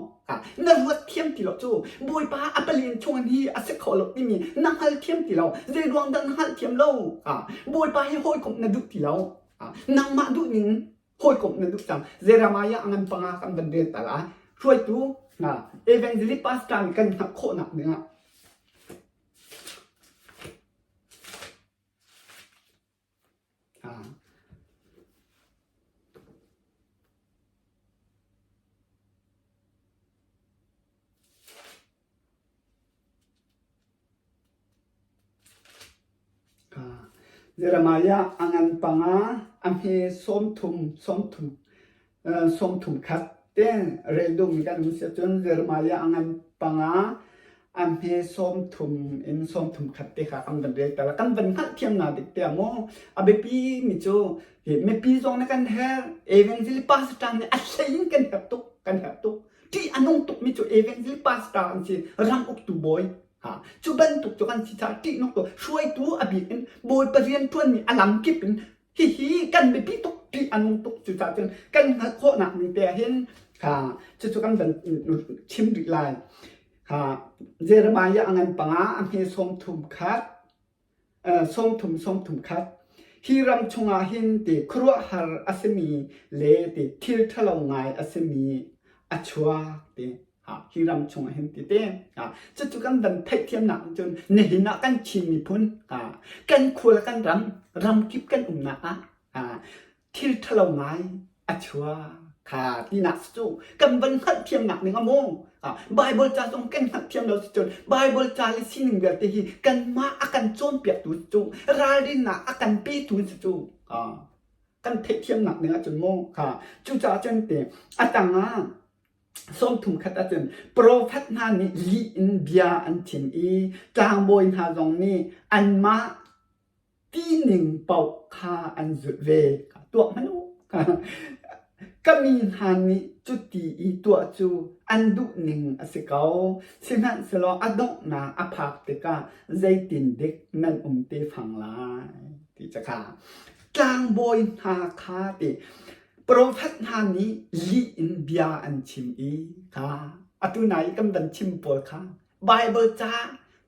Na ruat thiam ti lo cu Bawipa a palen chung in hi a si kho lo timi na hngal thiam ti lo zei ruang dah na hngalh thiam lo? Bawipa hi hawikomh na duh ti lo. Nangmah duh ning hawikomh na duh cang. Jeremiah a ngan panga kan van rel ta lai. Hruaitu hna evangelist pastor nih kan hngalh khawhnak dingah Jeremiah a ngan panga a hme 30 30 31 te rel duhmi kan um si ahcun Jeremiah a ngan panga a hme 30 in 31 te kha kan van rel ta kan van hngalhthiamnak dik te maw a biapi mi cu mipi zong nih kan herh evangelist pastor nih a hlei in kan herh tuk kan herh tuk ṭih a nung tukmi cu evangelist pastor an si ram uktu bawi ha cu bantuk cu kan si caah ṭih nung tuk hruaitu a bik in bawipa rian ṭuanmi a lam kip in hihi kan biapi tuk ṭih a nung tuk cucaah cun kan hngalh khawhnak ning te ah hin ha cucu kan van chim rih lai ha Jeremiah a ngan panga a hme 30 khat 30 30 khat hi ram chungah hin ti khuaruahhar a simi le ti thil ṭhalo ngai a simi a chuak ti ha hi ram chungah hin ti te ha cucu kan van theihthiamnak cun nihin ah kan Chin miphun ha kan khua kan ram ramkip kan umnak ah ha thil ṭhalo ngai a chuak kha tinak cu kan van hngalhthiamnak ning a maw Bible ca zong kan hngalhthiam lo si cun Bible ca le sining vialte hi kanmah a kan cawnpiaktu cu ralrinnak a kan petu si cu kan theihthiamnak ning ahcun maw kha cucaah cun te a tangah 30 khat ahcun profet hna nih lih in bia an chim i tlangbawi hna zong nih anmah tining paoh kha an zulh ve. Tuah hmanh u. Ka mi hna nih cuti i tuah cu an duhning a si ko. Sihmanhsehlaw a donghnak a phak tikah zeitindik nan um te fang lai ti ca kha. Tlangbawi hna kha ti profet hna nih lih in bia an chim i kha atu nai i kan van chim pawl kha Baibal ca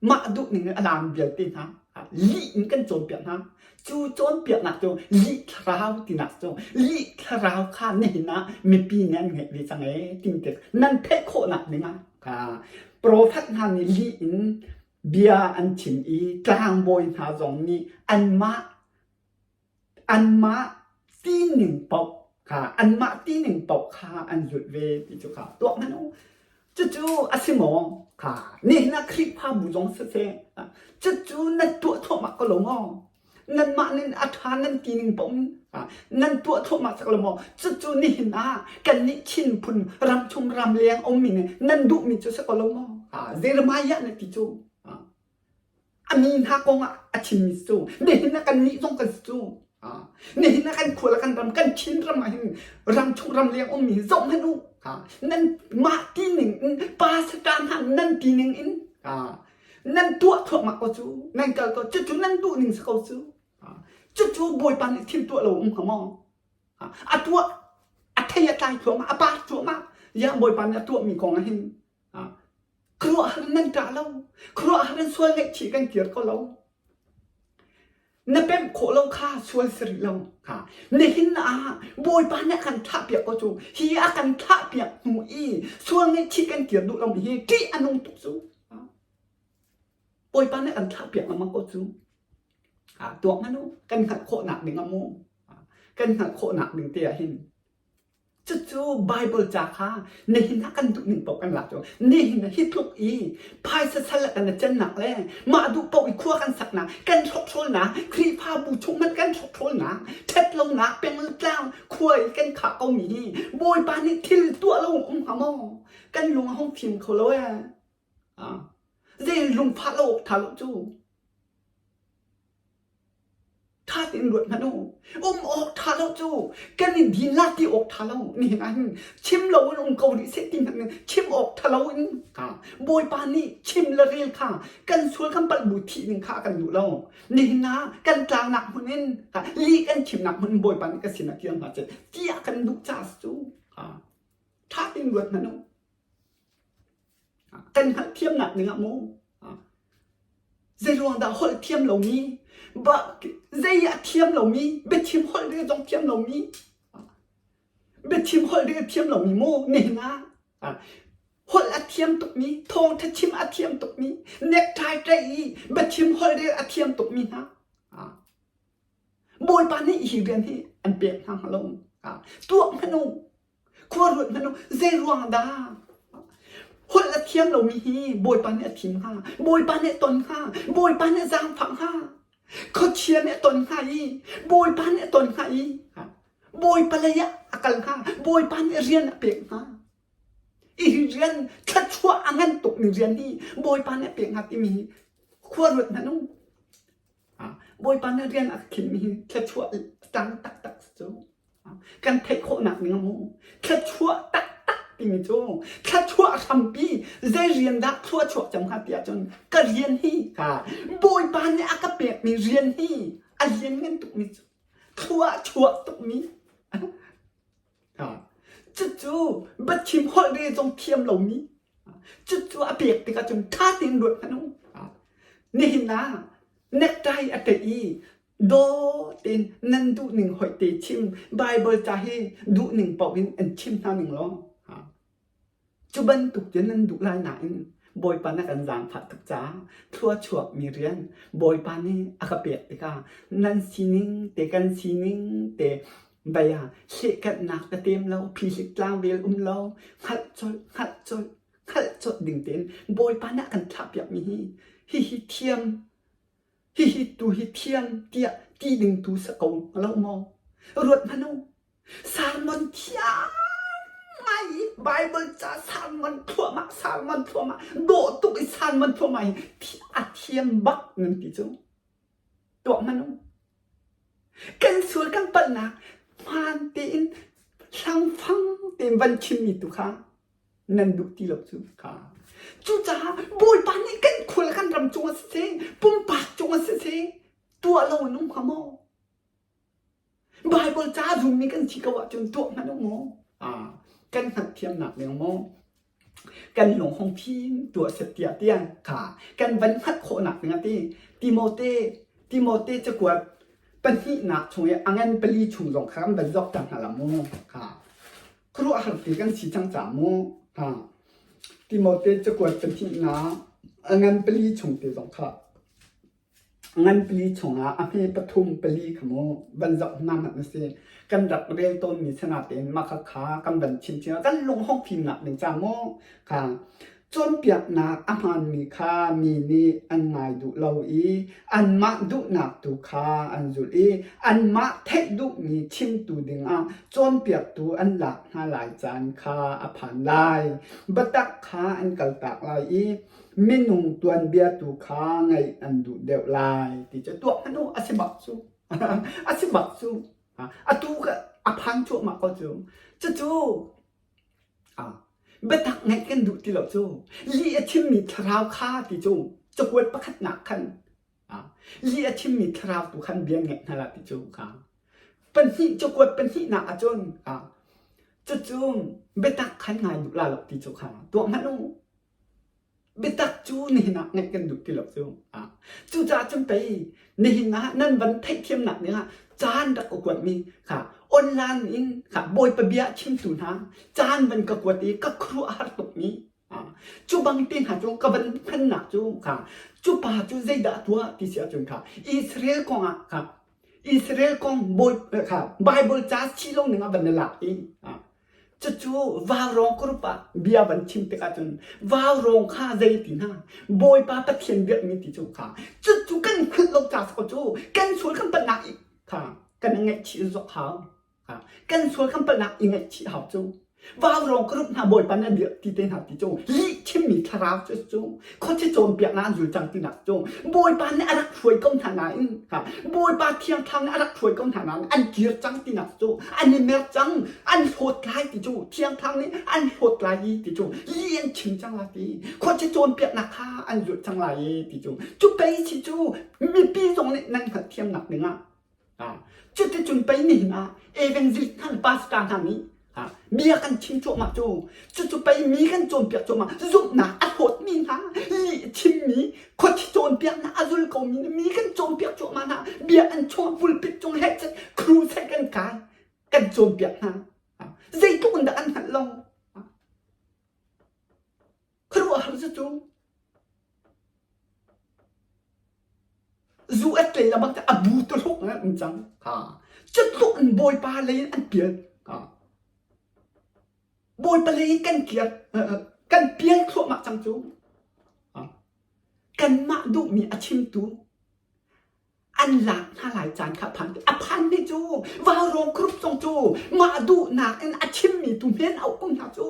mah duhning in a lam vialte hna lih in kan cawnpiak hna. Cu cawnpiaknak cu lih thlarau tinak cu lih thlarau kha nihin ah mipi nih an ngeih ve cang ee tin tik nan theih khawhnak ding ah kha profet hna nih lih in bia an chim i tlangbawi hna zong nih anmah anmah tining paoh kha anmah tining paoh kha an zulh ve ti cu kha tuah hmanh u cucu a si maw kha nihin ah Khrihfabu zong siseh cucu nan tuah thluahmah ko lo maw nanmah nin a ṭha nan ti ning paoh in nan tuah thluahmah cak lo maw cucu nihin ah kannih Chin phun ramchung ramleng ummi nih nan duhmi cu si ko lo maw Jeremiah na ti cu A mi hna kong ah a chimmi cu nihin ah kannih zong kan si cu. Nihin ah kan khua le kan ram kan Chin ram ah hin ramchung ramleng ummi hi zoh hmanh u. Nan mah ti ning in pastor hna nan ti ning in nan tuah thluahmah ko cu nan kal ko cucu nan duh ning si ko cu. Cucu Bawipa nih thil tuah lo um hnga maw? A tuah a thei a tlai thluahmah a par thluahmah ya Bawipa nih a tuahmi kong ah hin Khuaruahhar in nan ṭah lo. Khuaruahhar in sual ngaihchih kan kir ko lo. Na pemh khawh lo kha sual si rih lo. Ha. Nihin ah Bawipa nih a kan thlahpiak ko cu. Hi a kan thlahpiak hnu i sual ngaihchih kan kir duh lomi hi ṭih a nung tuk cu. Bawipa nih a kan thlahpiak lengmang ko cu. Ha, tuak hmanh u. Kan hngalh khawhnak ding ah mu. Kan hngalh khawhnak ding te ah hin Cucu Baibal ca kha nihin ah kan duh ning paoh kan lak cu. Nihin ah hi tluk i phaisa sal ah kan i cennak le mah duh paoh i khua kan saknak, kan hrokhrawlnak, Khrihfabu chung hmanh kan hrokhrawlnak, ṭhatlonak pengtlang khua i kan khah komi hi Bawipa nih thil tuah lo um hnga maw? Kan lung a hung fim kho lo ee. Zei lungfah lo awk ṭha lo cu. Ṭha tein ruat hmanh u. Um awk ṭha lo cu kan i din la ti awk ṭha lo. Nihin ah hin chim lo in um ko rih seh ti hmanh in chim awk ṭha lo in Bawipa nih chim le rel kha kan sual kan palh bu thih ding kha a kan duh lo. Nihin ah kan tlaunak hmun in lih kan chimnak hmun in Bawipa nih ka sinah kir hna seh tiah kan duh caah cu ṭha tein ruat hmanh u. Kan hngalhthiamnak ding ah mu zeiruang dah holh thiam lomi zei ah thiam lomi biachim holh rel zong thiam lomi biachim holh rel thiam lomi mu nihin ah holh a thiam tukmi thawngṭha chim a thiam tukmi necktie tlaih i biachim holh rel a thiam tukmi hna Bawipa nih hi rian hi an pek hna hnga lo tuah hmanh u Khua ruat hmanh u, zei ruang dah holh a thiam lomi hi Bawipa nih a thim hnga, Bawipa nih a ton hnga, Bawipa nih a zaangfah hnga, khuachia nih a ton hnga i, Bawipa nih a ton hnga i, Bawipa lei ah a kal hnga, Bawipa nih rian a pek hnga. Hi rian thluachuah a ngan tukmi rian hi Bawipa nih a pek hnga timi hi khua ruat hmanh u. Bawipa nih rian a khinmi hi thluachuah tang taktak cu. Kan theih khawhnak ning a mu. Thluachuah taktak timi cu thluachuah hrampi zei rian dah thluachuah cang hnga ti ahcun ka rian hi ka Bawipa nih a ka pekmi rian hi a lianngan tukmi cu thluachuah tukmi cucu biachim holh re zong thiam lomi cucu a pek tikah cun ṭha tein ruat hmanh u. Nihin ah necktie a ṭaih i Daw tein nan duhning hoih te chim Baibal ca hi duhning paoh in an chim hna ning law cu bantuk cun nan duh lai nain Bawipa na kan zaangfah tuk caah thluachuakmi rian Bawipa nih a ka pek tikah nan sining te kan sining te bei ah hlehkanhnak ka tem lo phihlik tlangvel um lo hngalh colh hngalh colh hngalh colh ding tein Bawipa nih a kan thlahpiakmi hi hihi thiam Hihi tu hi thiam tiah ti ding tu sa ko lo maw? Ruat hmanh u. Sermon thiam ngai i Bible ca sermon thluahmah sermon thluahmah dawh tuk i sermon thluahmah hi a thiam bak nan ti cu. Tuah hmanh u. Kan sual kan palhnak hmaan tein hlangfang tein van chimmi tu kha nan duh ti lo cu kha. Cucaah Bawipa nih kan khua le kan ram cungah siseh, pumpak cungah siseh, tuah lo in um hnga maw? Bible ca zummi kan si ko ahcun tuah hmanh u maw? Ah, kan hngalhthiamnak ding maw? Kan lung hong fim tuah set tiah tiang kha kan van hngalh khawhnak ding a ti. Timote Timote cakuat pahnihnak chung i a ngan pali chung zong kha kan van zoh ta hna la mu. Kha khuaruahhar ti kan si cang ca mu. Ha. Timote cakuat pahnihnak a ngan pali chung te zong kha ngan pali chungah a hme pathum pali kha mu van zoh hna hmanh na si. Kan rak rel tawnmi sinatein mah kha kha kan van chim chin kan lung hong fimnak ding ca mu. Kha Cawnpiaknak a hmaanmi kha mi nih an ngai duh lo i anmah duhnak tu kha an zulh i anmah theih duhmi chimtu dingah cawnpiaktu an lak hna lai caan kha a phan lai. Biatak kha an kaltak lai i minung tuanbia tu kha ngaih an duh deuh lai ti cu tuah hmanh u a si bak cu. A si bak cu. Atu a phan cuahmah ko cu. Cucu Biatak ngeih kan duh ti lo cu lih a chimmi thlarau kha ti cu cakuat pakhatnak khan lih a chimmi thlarau tu khan bia ngeih hna la ti cu kha pahnih cakuat pahnihnak ahcun cucu biatak khan ngai duh la lo ti cu kha tuah hmanh u. Biatak cu nihin ah ngeih kan duh ti lo cu. Cucaah cun pei nihin ah nan van theihthiamnak dingah caan rak ka kuatmi kha online in kha Bawipa bia chimtu hna caan van ka kuat i ka khuaruahhar tukmi cu bang te hna cu ka van hmannak cu kha cu pa cu zeidah a tuah ti si ahcun kha Israel kong ah kha Israel kong bawi kha Bible ca si lo ning ah van na lak i Cucu vaurawng group ah bia van chim tikah cun vaurawng kha zei ti hna Bawipa Pathian biakmi ti cu kha cucu kan hngalh lo ca ko cu kan sual kan palhnak i kha kan i ngaihchih zok hau kha kan sual kan palhnak i ngaihchih hau cu. Vaurawng group hna bawipa nih an dirh ti te hna ti cu lih chimmi thlarau cu cu khuachi cawnpiaknak an zul cang tinak cu bawipa nih a rak hruai ko hna nain bawipa thiang thlarau nih a rak hruai ko hna nain an kir cang tinak cu an i mer cang an hlawt lai ti cu thiang thlarau nih an hlawt lai i ti cu lih an chim cang lai ti khuachi cawnpiaknak kha an zulh cang lai i ti cu cu pei si cu mipi zong nih nan hngalhthiamnak dingah Cuticun pei nihin ah evangelist hna le pastor hna nih bia kan chim cuahmah cu cucu pei mi kan cawnpiak cuahmah zumhnak a hlawtmi hna lih chimmi khuathi cawnpiaknak a zul komi mi kan cawnpiak cuahmah hna bia an chung pulpit cung hehchet crusade kan kai kan cawnpiak hna zeitluk in dah an hngalh lo Khuaruahhar cu zu at lei lamang a bu tuluk in an um cang. Ha. Cutluk in Bawipa lei in an pial. Ha. Bawipa lei in kan kiar kan pial thluahmah cang cu. Ha. Kanmah duhmi a chimtu an lak hna lai caan kha phan a phan mi cu vaurawng group zong cu mah duhnak in a chimmi tu hmen auh kum hna cu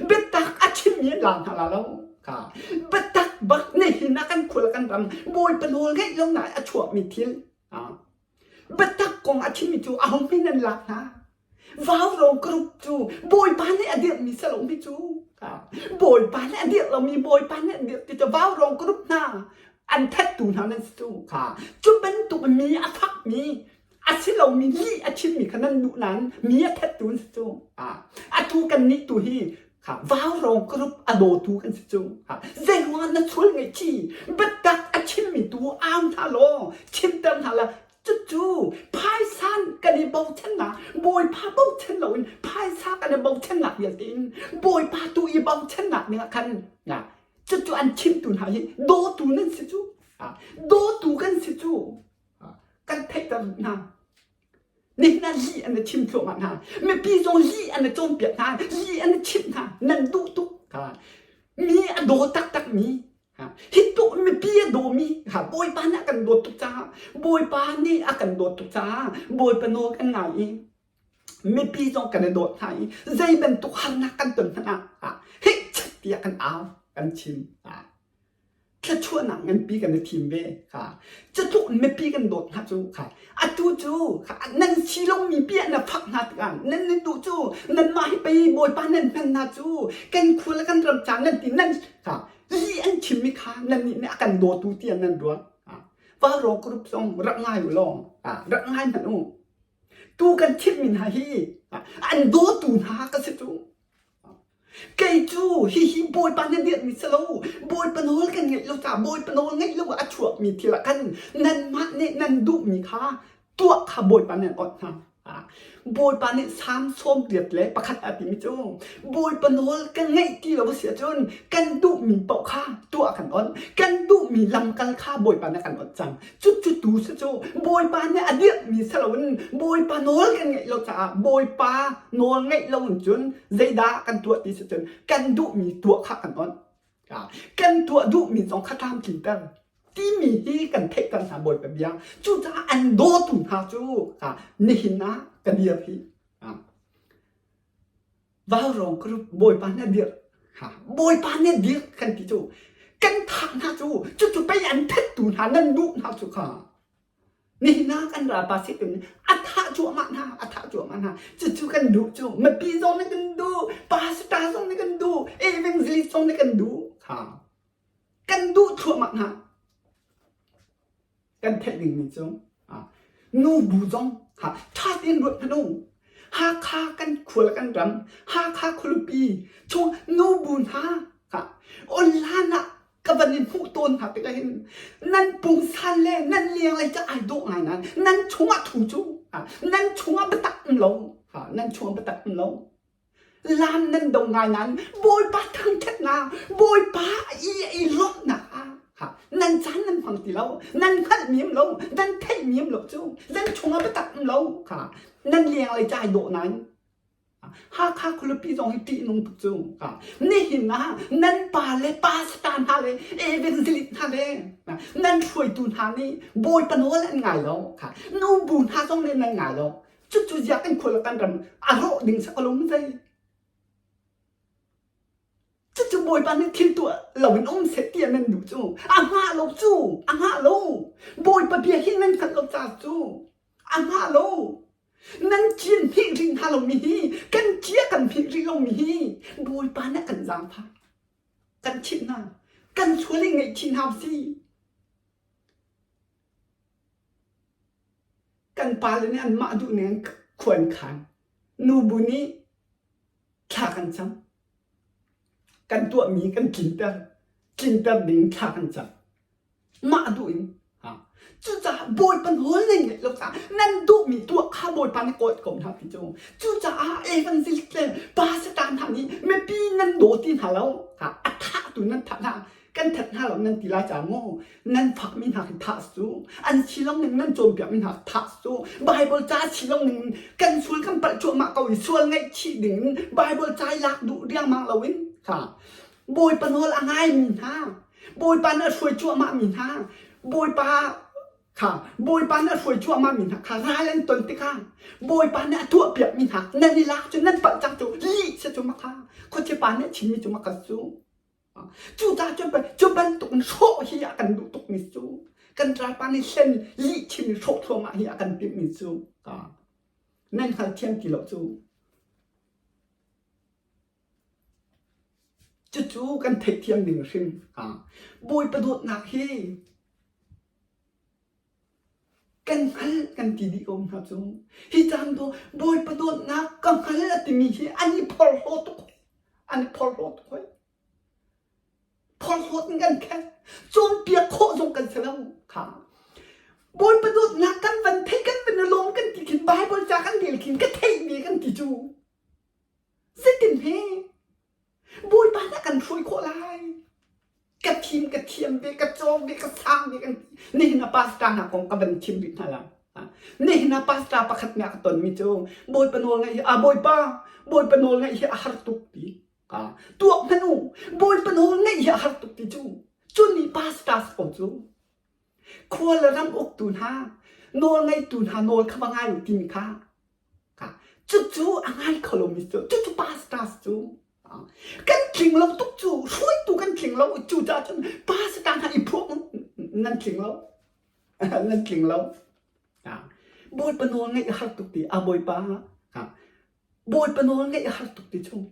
biatak a chimmi an la hna la lo kha biatak bak ne hin ah kan khul kan ram bawipa nawl ngeih lo na a chuakmi thil biatak kong a chimmi cu aho hmin an lak hna Vaurawng group cu Bawipa nih a dirhmi si lomi cu Bawipa nih a dirh lomi Bawipa nih a dirh ti cu vaurawng group hna an thattu hna nan si cu kha cu bantuk mi a fakmi a si lomi lih a chimmi kha nan duh nain mi a thattu an si cu atu kan nih tu hi kha vaurawng group a dawtu kan si cu zei ruangah na sual ngaihchih biatak a chimmi tu au hna law chimter hna la Cucu phaisa kan i bochannak, Bawipa bochan loin phaisa kan i bochannak vialte in Bawipa tu i bochannak ning ah khan cucu an chimtu hna hi dawtu nan si cu. Dawtu kan si cu. Kan theihter hna. Nihin ah lih an i chim thluahmah hna. Mipi zong lih an i cawnpiak hna. Lih an i chimh hna. Nan duh tuk. Mi a daw taktakmi Hi tluk mipi a dawmi Bawipa nih a kan dawt tuk caah Bawipa nih a kan dawt tuk caah Bawipa nawl kan ngai i mipi zong kan i dawt hna i zei bantuk harnak kan ton hmanh ah heh chat tiah kan au kan chim thluachuahnak nganpi kan i thim ve cutluk mipi kan dawt hna cu atu cu nan si lomi bia na fak hna tikah nan nan duh cu nanmah hi pei Bawipa nan hman hna cu kan khua le kan ram ca nan ti nan lih an chimmi kha nannih nih a kan dawtu tiah nan ruah. Vaurawng group zong rak ngai u law rak ngai hmanh u. Tu kan thimmi hna hi an dawtu hna ka si cu. Kei cu hihi Bawipa na dirhmi si lo. Bawipa nawl kan ngeih lo caah Bawipa nawl ngeih lo ah a chuakmi thil ah khan nanmah nih nan duhmi kha tuah kha Bawipa nih an awnh hna. Bawipa nih Salm 81 a timi cu Bawipa nawl kan ngeih ti lo a si ahcun kan duhmi paoh kha tuah kan awnh. Kan duhmi lamkal kha Bawipa nih a kan awnh cang. Cucu tu si cu Bawipa nih a dirhmi si loin Bawipa nawl kan ngeih lo caah Bawipa nawl ngeih lo in cun zeidah kan tuah ti si cun kan duhmi tuah kha kan awnh. Kan tuah duhmi zong kha tlamtlinter timi hi kan theihter hna Bawipa bia. Cucaah an dawtu hna cu nihin ah ka dir hi. Vaurawng group Bawipa nih a dirh. Bawipa nih a dirh kan ti cu kan thah hna cu cucu pei an thattu hna nan duh hna cu kha. Nihin ah kan ralpa Satan nih a thah cuahmah hna a thah cuahmah hna cucu kan duh cu mipi zong nih kan duh pastor zong nih kan duh evangelist zong nih kan duh kha kan duh thluahmah hna kan theih dingmi cu nu bu zong ṭha tein ruat hmanh u. Hakha kan khua le kan ram, Hakha khualipi chung nu bu hna online ah ka van in hmuh tawn hna tikah hin nan pungsan le nan lenglei cu ai dawh ngai nain nan chungah thu cu nan chungah biatak um lo nan chungah biatak um lo Lam nan do ngai nain Bawipa thangṭhatnak, Bawipa i i lawmhnak ah nan caan nan hmang ti lo, nan hngalhmi um lo, nan theihmi um lo cu, nan chungah biatak um lo kha nan lenglei ca ai dawh nain Hakha khualipi zong hi ṭihnung tuk cu. Nihin ah nan pa le pastor hna le evangelist hna le nan hruaitu hna nih Bawipa nawl an ngai lo. Nu bu hna zong nih nan ngai lo. Cucu ziah kan khua le kan ram a rawh ding sa ko lo zei. Cucu Bawipa nih thil tuah loin um seh tiah nan duh cu. A hngah lo cu, a hngah lo. Bawipa bia hi nan hngalh lo caah cu a hngah lo. Nan cin hmih rih hna lomi hi, kan cia kan hmih rih lomi hi Bawipa nih a kan zaangfah. Kan chimh hna. Kan sual i ngaihchih hna usih. Kan pale nih anmah duh ning in khua an khan. Nubu nih thla kan cam. Kan tuahmi kan tlinter. Tlinter ding thla kan cam. Mah duh in. Cucaah Bawipa nawl nan ngaih lo caah nan duhmi tuah kha Bawipa nih kawl ko hna ti cu. Cucaah evangelist le pastor hna nih mipi nan daw ti hna lo. A thahtu nan thah hna. Kan that hna lo nan ti lai caah maw nan fakmi hna khi thah su. An si lo ning nan cawnpiakmi hna thah su. Bible ca si lo ning kan sual kan palh cuahmah ko i sual ngaihchih ding in Bible ca i lak duh riangmang loin kha Bawipa nawl a ngaimi hna Bawipa nih a hruai cuahmahmi hna Bawipa kha Bawipa nih a hruai cuahmahmi hna kha ral an ton tikah Bawipa nih a tuahpiakmi hna nan i lak cu nan palh cang cu lih si cu makha khuachipa nih a chimmi cu makha cu cucaah cun pei cu bantuk in hrawh hi a kan duh tukmi cu kan ralpa nih hlen lih chim in hrawh thluahmah hi a kan timhmi cu nan hngalthiam ti lo cu Cucu kan theihthiam ding hrim. Bawipa dawtnak hi kan hngalh kan ti dih ko hna cu. Hi caan dawh Bawipa dawtnak ka hngal a timi hi an i phorhlaw tuk hoi. An i phorhlaw tuk hoi. Phorhlawt in kan khen. Cawnpiak khawh zong kan si lo. Kha. Bawipa dawtnak kan van thei kan van i lawm kan ti khin Bible ca kan rel khin ka theih ve kan ti cu. Zeitin hme Bawipa nih a kan hruai khawh lai? Ka thim, ka thiam ve, ka cawng ve, ka sang ve kan ti. Nihin ah pastor hna kong ka van chim rih hna lai. Nihin ah pastor pakhat nih a ka tonmi cu Bawipa nawl ngaih hi, a Bawipa, Bawipa nawl ngaih hi a har tuk ti. Tuak hmanh u, Bawipa nawl ngaih hi a har tuk ti cu. Cu nih pastor ko cu. Khua le ram uktu hna, nawl ngeitu hna nawl kha va ngai u timi kha Cucu a ngai kho lomi cu cucu pastors cu kan tling lo tuk cu hruaitu kan tling lo cu caah cun pastor hna i phuak nan tling lo nan tling lo bawipa nawl ngeih a har tuk ti a bawipa bawipa nawl ngeih a har tuk ti chung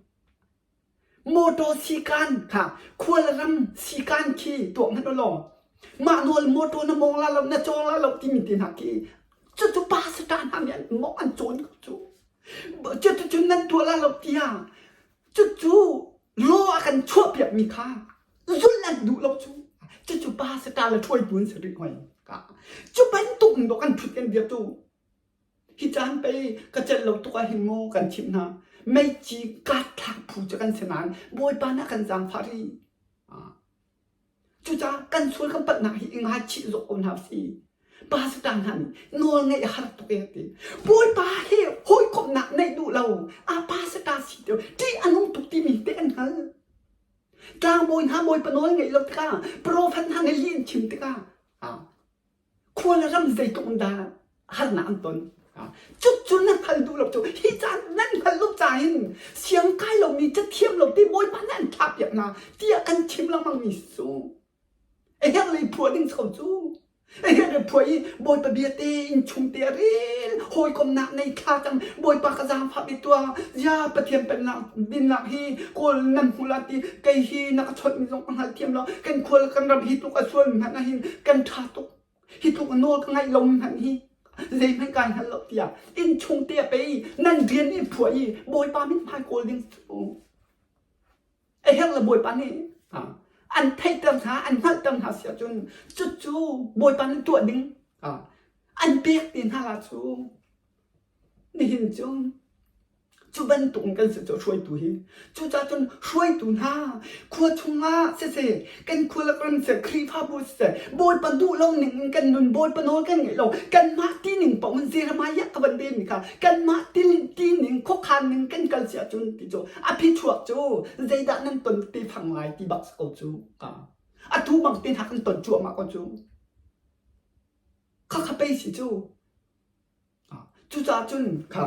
Motor sikan kha khualram sikan khi tuah hmanh u law mah nawl motor na mawng la lo na cawng la lo timi te hna khi cucu pastor hna nih an mawng an cawn ko cu. Cuticun nan tuah la lo tiah cucu law a kan chuahpiakmi kha zulh an duh lo cu. Cucu pastor le hruaitu an si rih hoi. Cu bantuk in dawh kan ṭhut kan dir cu. Hi caan pei ka celh lo tuk ah hin maw kan chimh hna. Meici kaat thlak phu cu kan si nain Bawipa nih a kan zaangfah rih. Cucaah kan sual kan palhnak hi i ngaichih zok ko hna usih. Pastor hna nih nawl ngeih a har tuk e ti. Bawipa he hawikomhnak neih duh lo. A pastor si te ṭih a nung tuk timi te an hngal. Tlangbawi hna Bawipa nawl ngeih lo tikah profet hna nih lih an chim tikah khua le ram zeitluk in dah harnak an ton. Cucu na hngal duh lo cu hi caan nan hngalh lo ca in siang kai lomi cathiam lo ti Bawipa nih an thlahpiak hna tiah kan chim lengmang mi cu a herh lei phuah ding ko cu a herh lei phuah i Bawipa bia te in chung te a rel hawikomnak nei thla cang Bawipa ka zaangfah bik tuah ya Pathian pennak dinnak hi kawl nan hmu la ti kei hi na ka chawnh mi zong ka hngal thiam lo kan khual kan ram hi tluk a sual hmanh ah hin kan ṭha tuk hi tluk nawl ka ngaih lo hmanh hi zeihmanh kai hngal lo tiah inn chung te a pei nan rian i phuah i bawipa mithmai kawl ding cu a herh le bawipa nih an theihter hna an hngalhter hna si ahcun cucu bawipa nih tuah ding an pek te hna la cu Nihin cu cu bantuk in kan si cu hruaitu hi. Cucaah cun hruaitu hna khua chungah siseh, kan khua le ram siseh, Khrihfabu siseh, Bawipa duh lo ning in kan nun, Bawipa nawl kan ngeih lo, kanmah ti ning paoh in Jeremiah ka van rel mi kha kanmah ti, ti ning, khuakhan ning kan kal si ahcun ti cu a phichuak cu zeidah nan ton te fang lai ti bak si ko cu. Atu bang te hna kan ton cuahmah ko cu. Khakha pei si cu. Cucaah cun kha.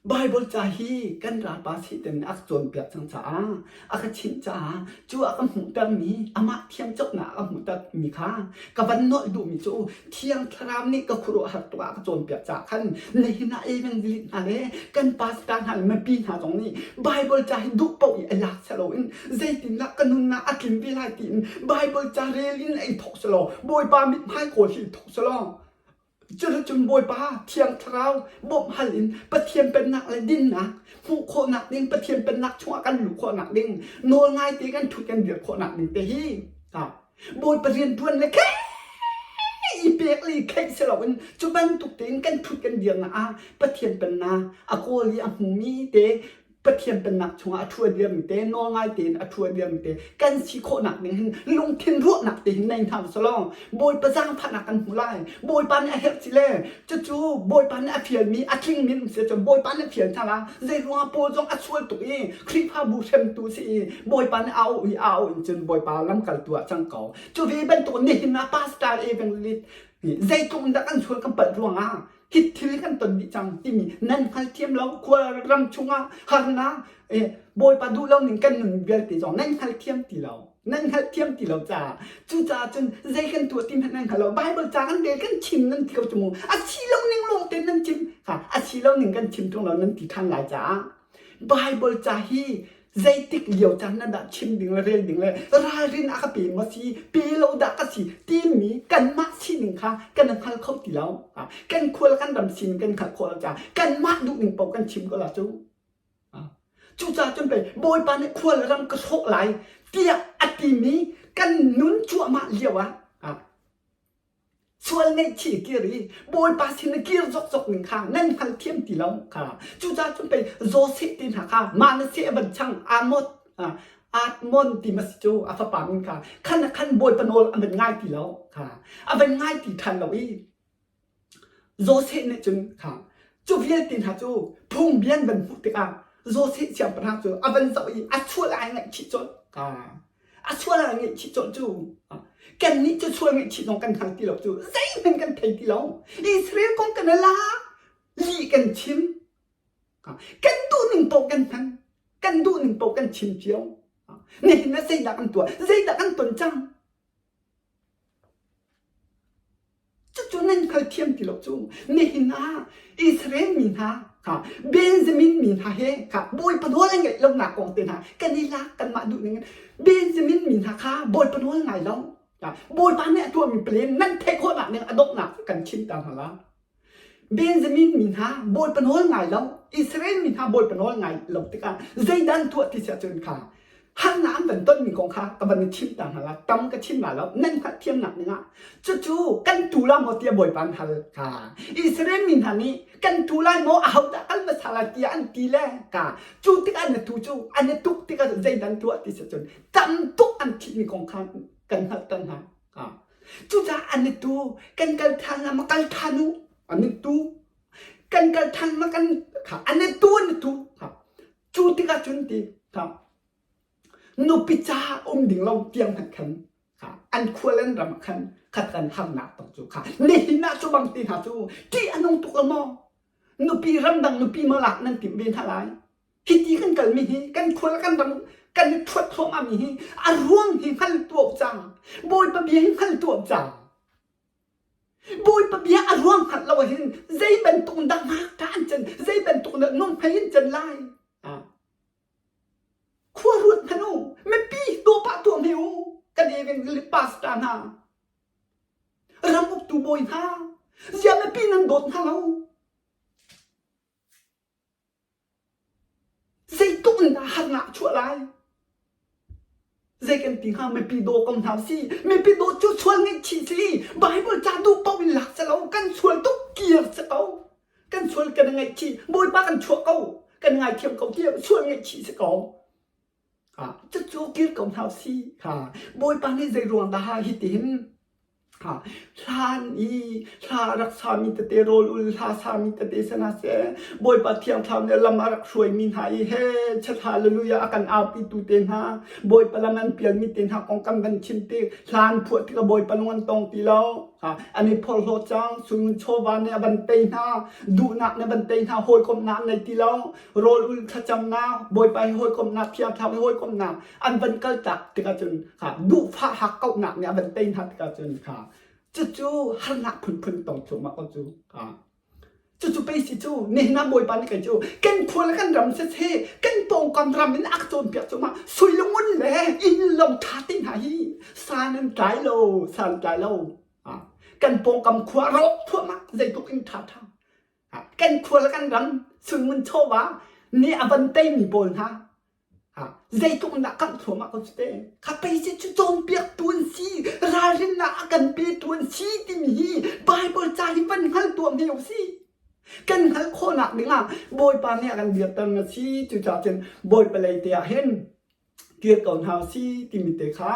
Baibal ca hi kan ralpa Satan nih a ka cawnpiak cang caah, a ka chimh caah cu a ka hmuhtermi amah thiamcawknak a ka hmuhtermi kha ka van nolh duhmi cu Thiang Thlarau nih ka khuaruahhar tuk ah a ka cawnpiak caah khan nihin ah evangelist hna le kan pastor hna le mipi hna zong nih Baibal ca hi duh paoh i a lak si loin zeitindah ka nunnak a tling ve lai tiin Baibal ca rel in ei thawk selaw Bawipa mithmai kawl hi i thawk selaw Cuticun Bawipa Thiang Thlarau bawmh hal in Pathian Pennak le dinnak hmuh khawhnak ding, Pathian Pennak chungah kan luh khawhnak ding, nawl ngai te kan ṭhut kan dir khawhnak ding te hi Bawipa rianṭuan le khei i pek le i kheih si loin cu bantuk tein kan ṭhut kan dirnak ah Pathian Pennak a kawl i a hmumi te Pathian pennak chungah a ṭhu a dirmi te, nawlngai tein a ṭhu a dirmi te kan si khawhnak ding hin lungthin ruahnak te hin nei hna usalaw Bawipa zaangfahnak kan hmu lai. Bawipa nih a herh ci le cucu Bawipa nih a fialmi a tlingmi an um si ahcun Bawipa nih a fial hna la. Zei ruangah Paul zong a sual tuk i Khrihfabu hremtu si i Bawipa nih a auh i a auh in cun Bawipa lamkaltu ah cang ko. Cu ve bantuk nihin ah pastor evangelist zeitluk in dah kan sual kan palh ruangah hi thil kan ton dih cang timi nan hngalthiam lo khua ram chungah harnak bawipa duh lo ning kan nun vialte zong nan hngalthiam ti lo nan hngalthiam ti lo caah cucaah cun zei kan tuah ti hmanh nan hngal lo bible ca kan rel kan chim nan ti ko cu mu a si lo ning lawng te nan chim ha a si lo ning kan chim tung lo nan ti than lai caah bible ca hi Zeitik lio caan na dah chim ding le rel ding le ralrin a ka pe maw si, pe lo dah ka si timi kanmah sining kha kan hngal kho ti lo. Kan khual kan ram sining kan hngalh khawh lo caah kanmah duhning paoh kan chim ko la cu. Cucaah cun pei Bawipa nih khual ram ka hrawh lai tiah a timi kan nun cuahmah lio ah Sual ngaihchih kir i Bawipa sin i kir zokzok ning kha nan hngalthiam ti lo kha. Cucaah cun pei Joseph te hna kha Manasseh a van chang Amot Atmon ti ma si cu a fapa min kha khan khan Bawipa nawl a van ngai ti lo kha a van ngai ti ṭhan lo i Joseph nih cun kha cu vialte hna cu phungbia an van hmuh tikah Joseph siangpahrang cu a van zoh i a sual ai ngaihchih colh kha A sual ah ngaihchih colh cu kannih cu sual ngaihchih zong kan hngal ti lo cu zeihmanh kan thei ti lo. Israel kong kan la lih kan chim. Kan duh ning paoh kan hman. Kan duh ning paoh kan chim cio. Nihin ah zeidah kan tuah? Zeidah kan ton cang? Cucu nan hngalthiam ti lo cu. Nihin ah Israel mi hna kha Benjamin mi hna he kha Bawipa nawl an ngaih lonak kong te hna kan i lak kanmah duh ning in Benjamin mi hna kha Bawipa nawl ngai lo. Bawipa nih a tuahmi plan nan theih khawhnak ding a donghnak kan chim ta hna la. Benjamin mi hna Bawipa nawl ngai lo, Israel mi hna Bawipa nawl ngai lo tikah zeidah an tuah ti si ahcun kha harnak an van tonmi kong kha ka van i chimh ta hna la tam ka chim la lo nan hngalhthiamnak dingah cucu kan tu la maw tiah Bawipa an hal kha Israel mi hna nih kan tu lai maw ahodah kal hmasa lai tiah an ti le ka cu tikah na tu cu an i tuk tikah zeidah an tuah ti si ahcun tam tuk an thihmi kong kha kan hngalhter hna Cucaah an i tu kan kal ṭhan la ma kal ṭhan u an i tu kan kal ṭhan ma kan kha an i tu an i tu cu tikah cun ti kha nupi ca um ding lo tiang hmanh khan an khual an ram ah khan khat kan harnak tuk cu kha nihin ah cu bang ti hna cu ṭih a nung tuk lo maw nupi ramdang nupi maw lak nan timh ve hna lai Hiti kan kalmi hi kan khual kan ram kan i thuat thluahmahmi hi a ruang hi hngal tuah cang. Bawipa bia hi hngal tuah cang. Bawipa bia a ruang hngalh lo ahhin zei bantuk dah ngakṭah an can, zei bantuk dah nuhmei an can lai. Khua ruat hmanh u, mipi dawpah tuah hme u, kan evangelist pastor hna, ram uktu bawi hna, ziah mipi nan dawt hna lo. Zeitluk in dah harnak a chuah lai? Zei kan ti hnga mipi daw ko hna si. Mipi daw cu sual ngaihchih si. Bible ca duh paoh in lak si lo. Kan sual tuk kir si ko. Kan sual kan ngaihchih. Bawipa kan chuah ko. Kan ngaithiam ko tiah sual ngaihchih si ko. Ah, cucu kir ko hna si. Ha, Bawipa nih zei ruang dah hi tihin. Hlan i hla a rak sami tete rawl ul hla sami tete si hna seh, Bawipa Thiang Thlarau nih lam a rak hruaimi hna i he chat hallelujah a kan aupitu te hna, Bawipa lam an pialmi te hna kong kan van chim tik, hla an phuah tikah Bawipa lung an tong ti lo. An i phorhlawt cang, sungin chawva nih a van tei hna, duhnak nih a van tei hna, hawikomhnak an nei ti lo, rawl ul thlacamnak, Bawipa he hawikomhnak, Thiang Thlarau he hawikomhnak an van kaltak tikah cun kha duhfah hakkauhnak nih a van tei hna tikah cun kha cucu harnak phunphun tong thluahmah ko cu kha cucu pei si cu nihin ah Bawipa nih kei cu kan khua le kan ram siseh kan pawngkam ram in a ka cawnpiak cuahmah sui le ngun le inn lo ṭha te hna hi san an tlai lo san tlai lo kan pawngkam khua rawk thluahmah zeitluk in ṭha ṭha kan khua le kan ram sui ngun chawva nih a van teimi pawl hna Zeitluk in dah kangh thluahmah ko cu te. Kha pei si cu cawnpiaktu an si, ralrinnak a kan petu an si timi hi Bible ca hi van hngal tuah hme usih. Kan hngalh khawhnak dingah Bawipa nih a kan dirter na si. Cucaah cun Bawipa lei te ah hin kir ko hna usih timi te kha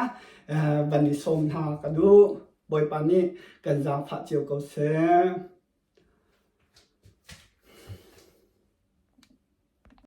van i sawm hna ka duh. Bawipa nih kan zaangfah cio ko seh.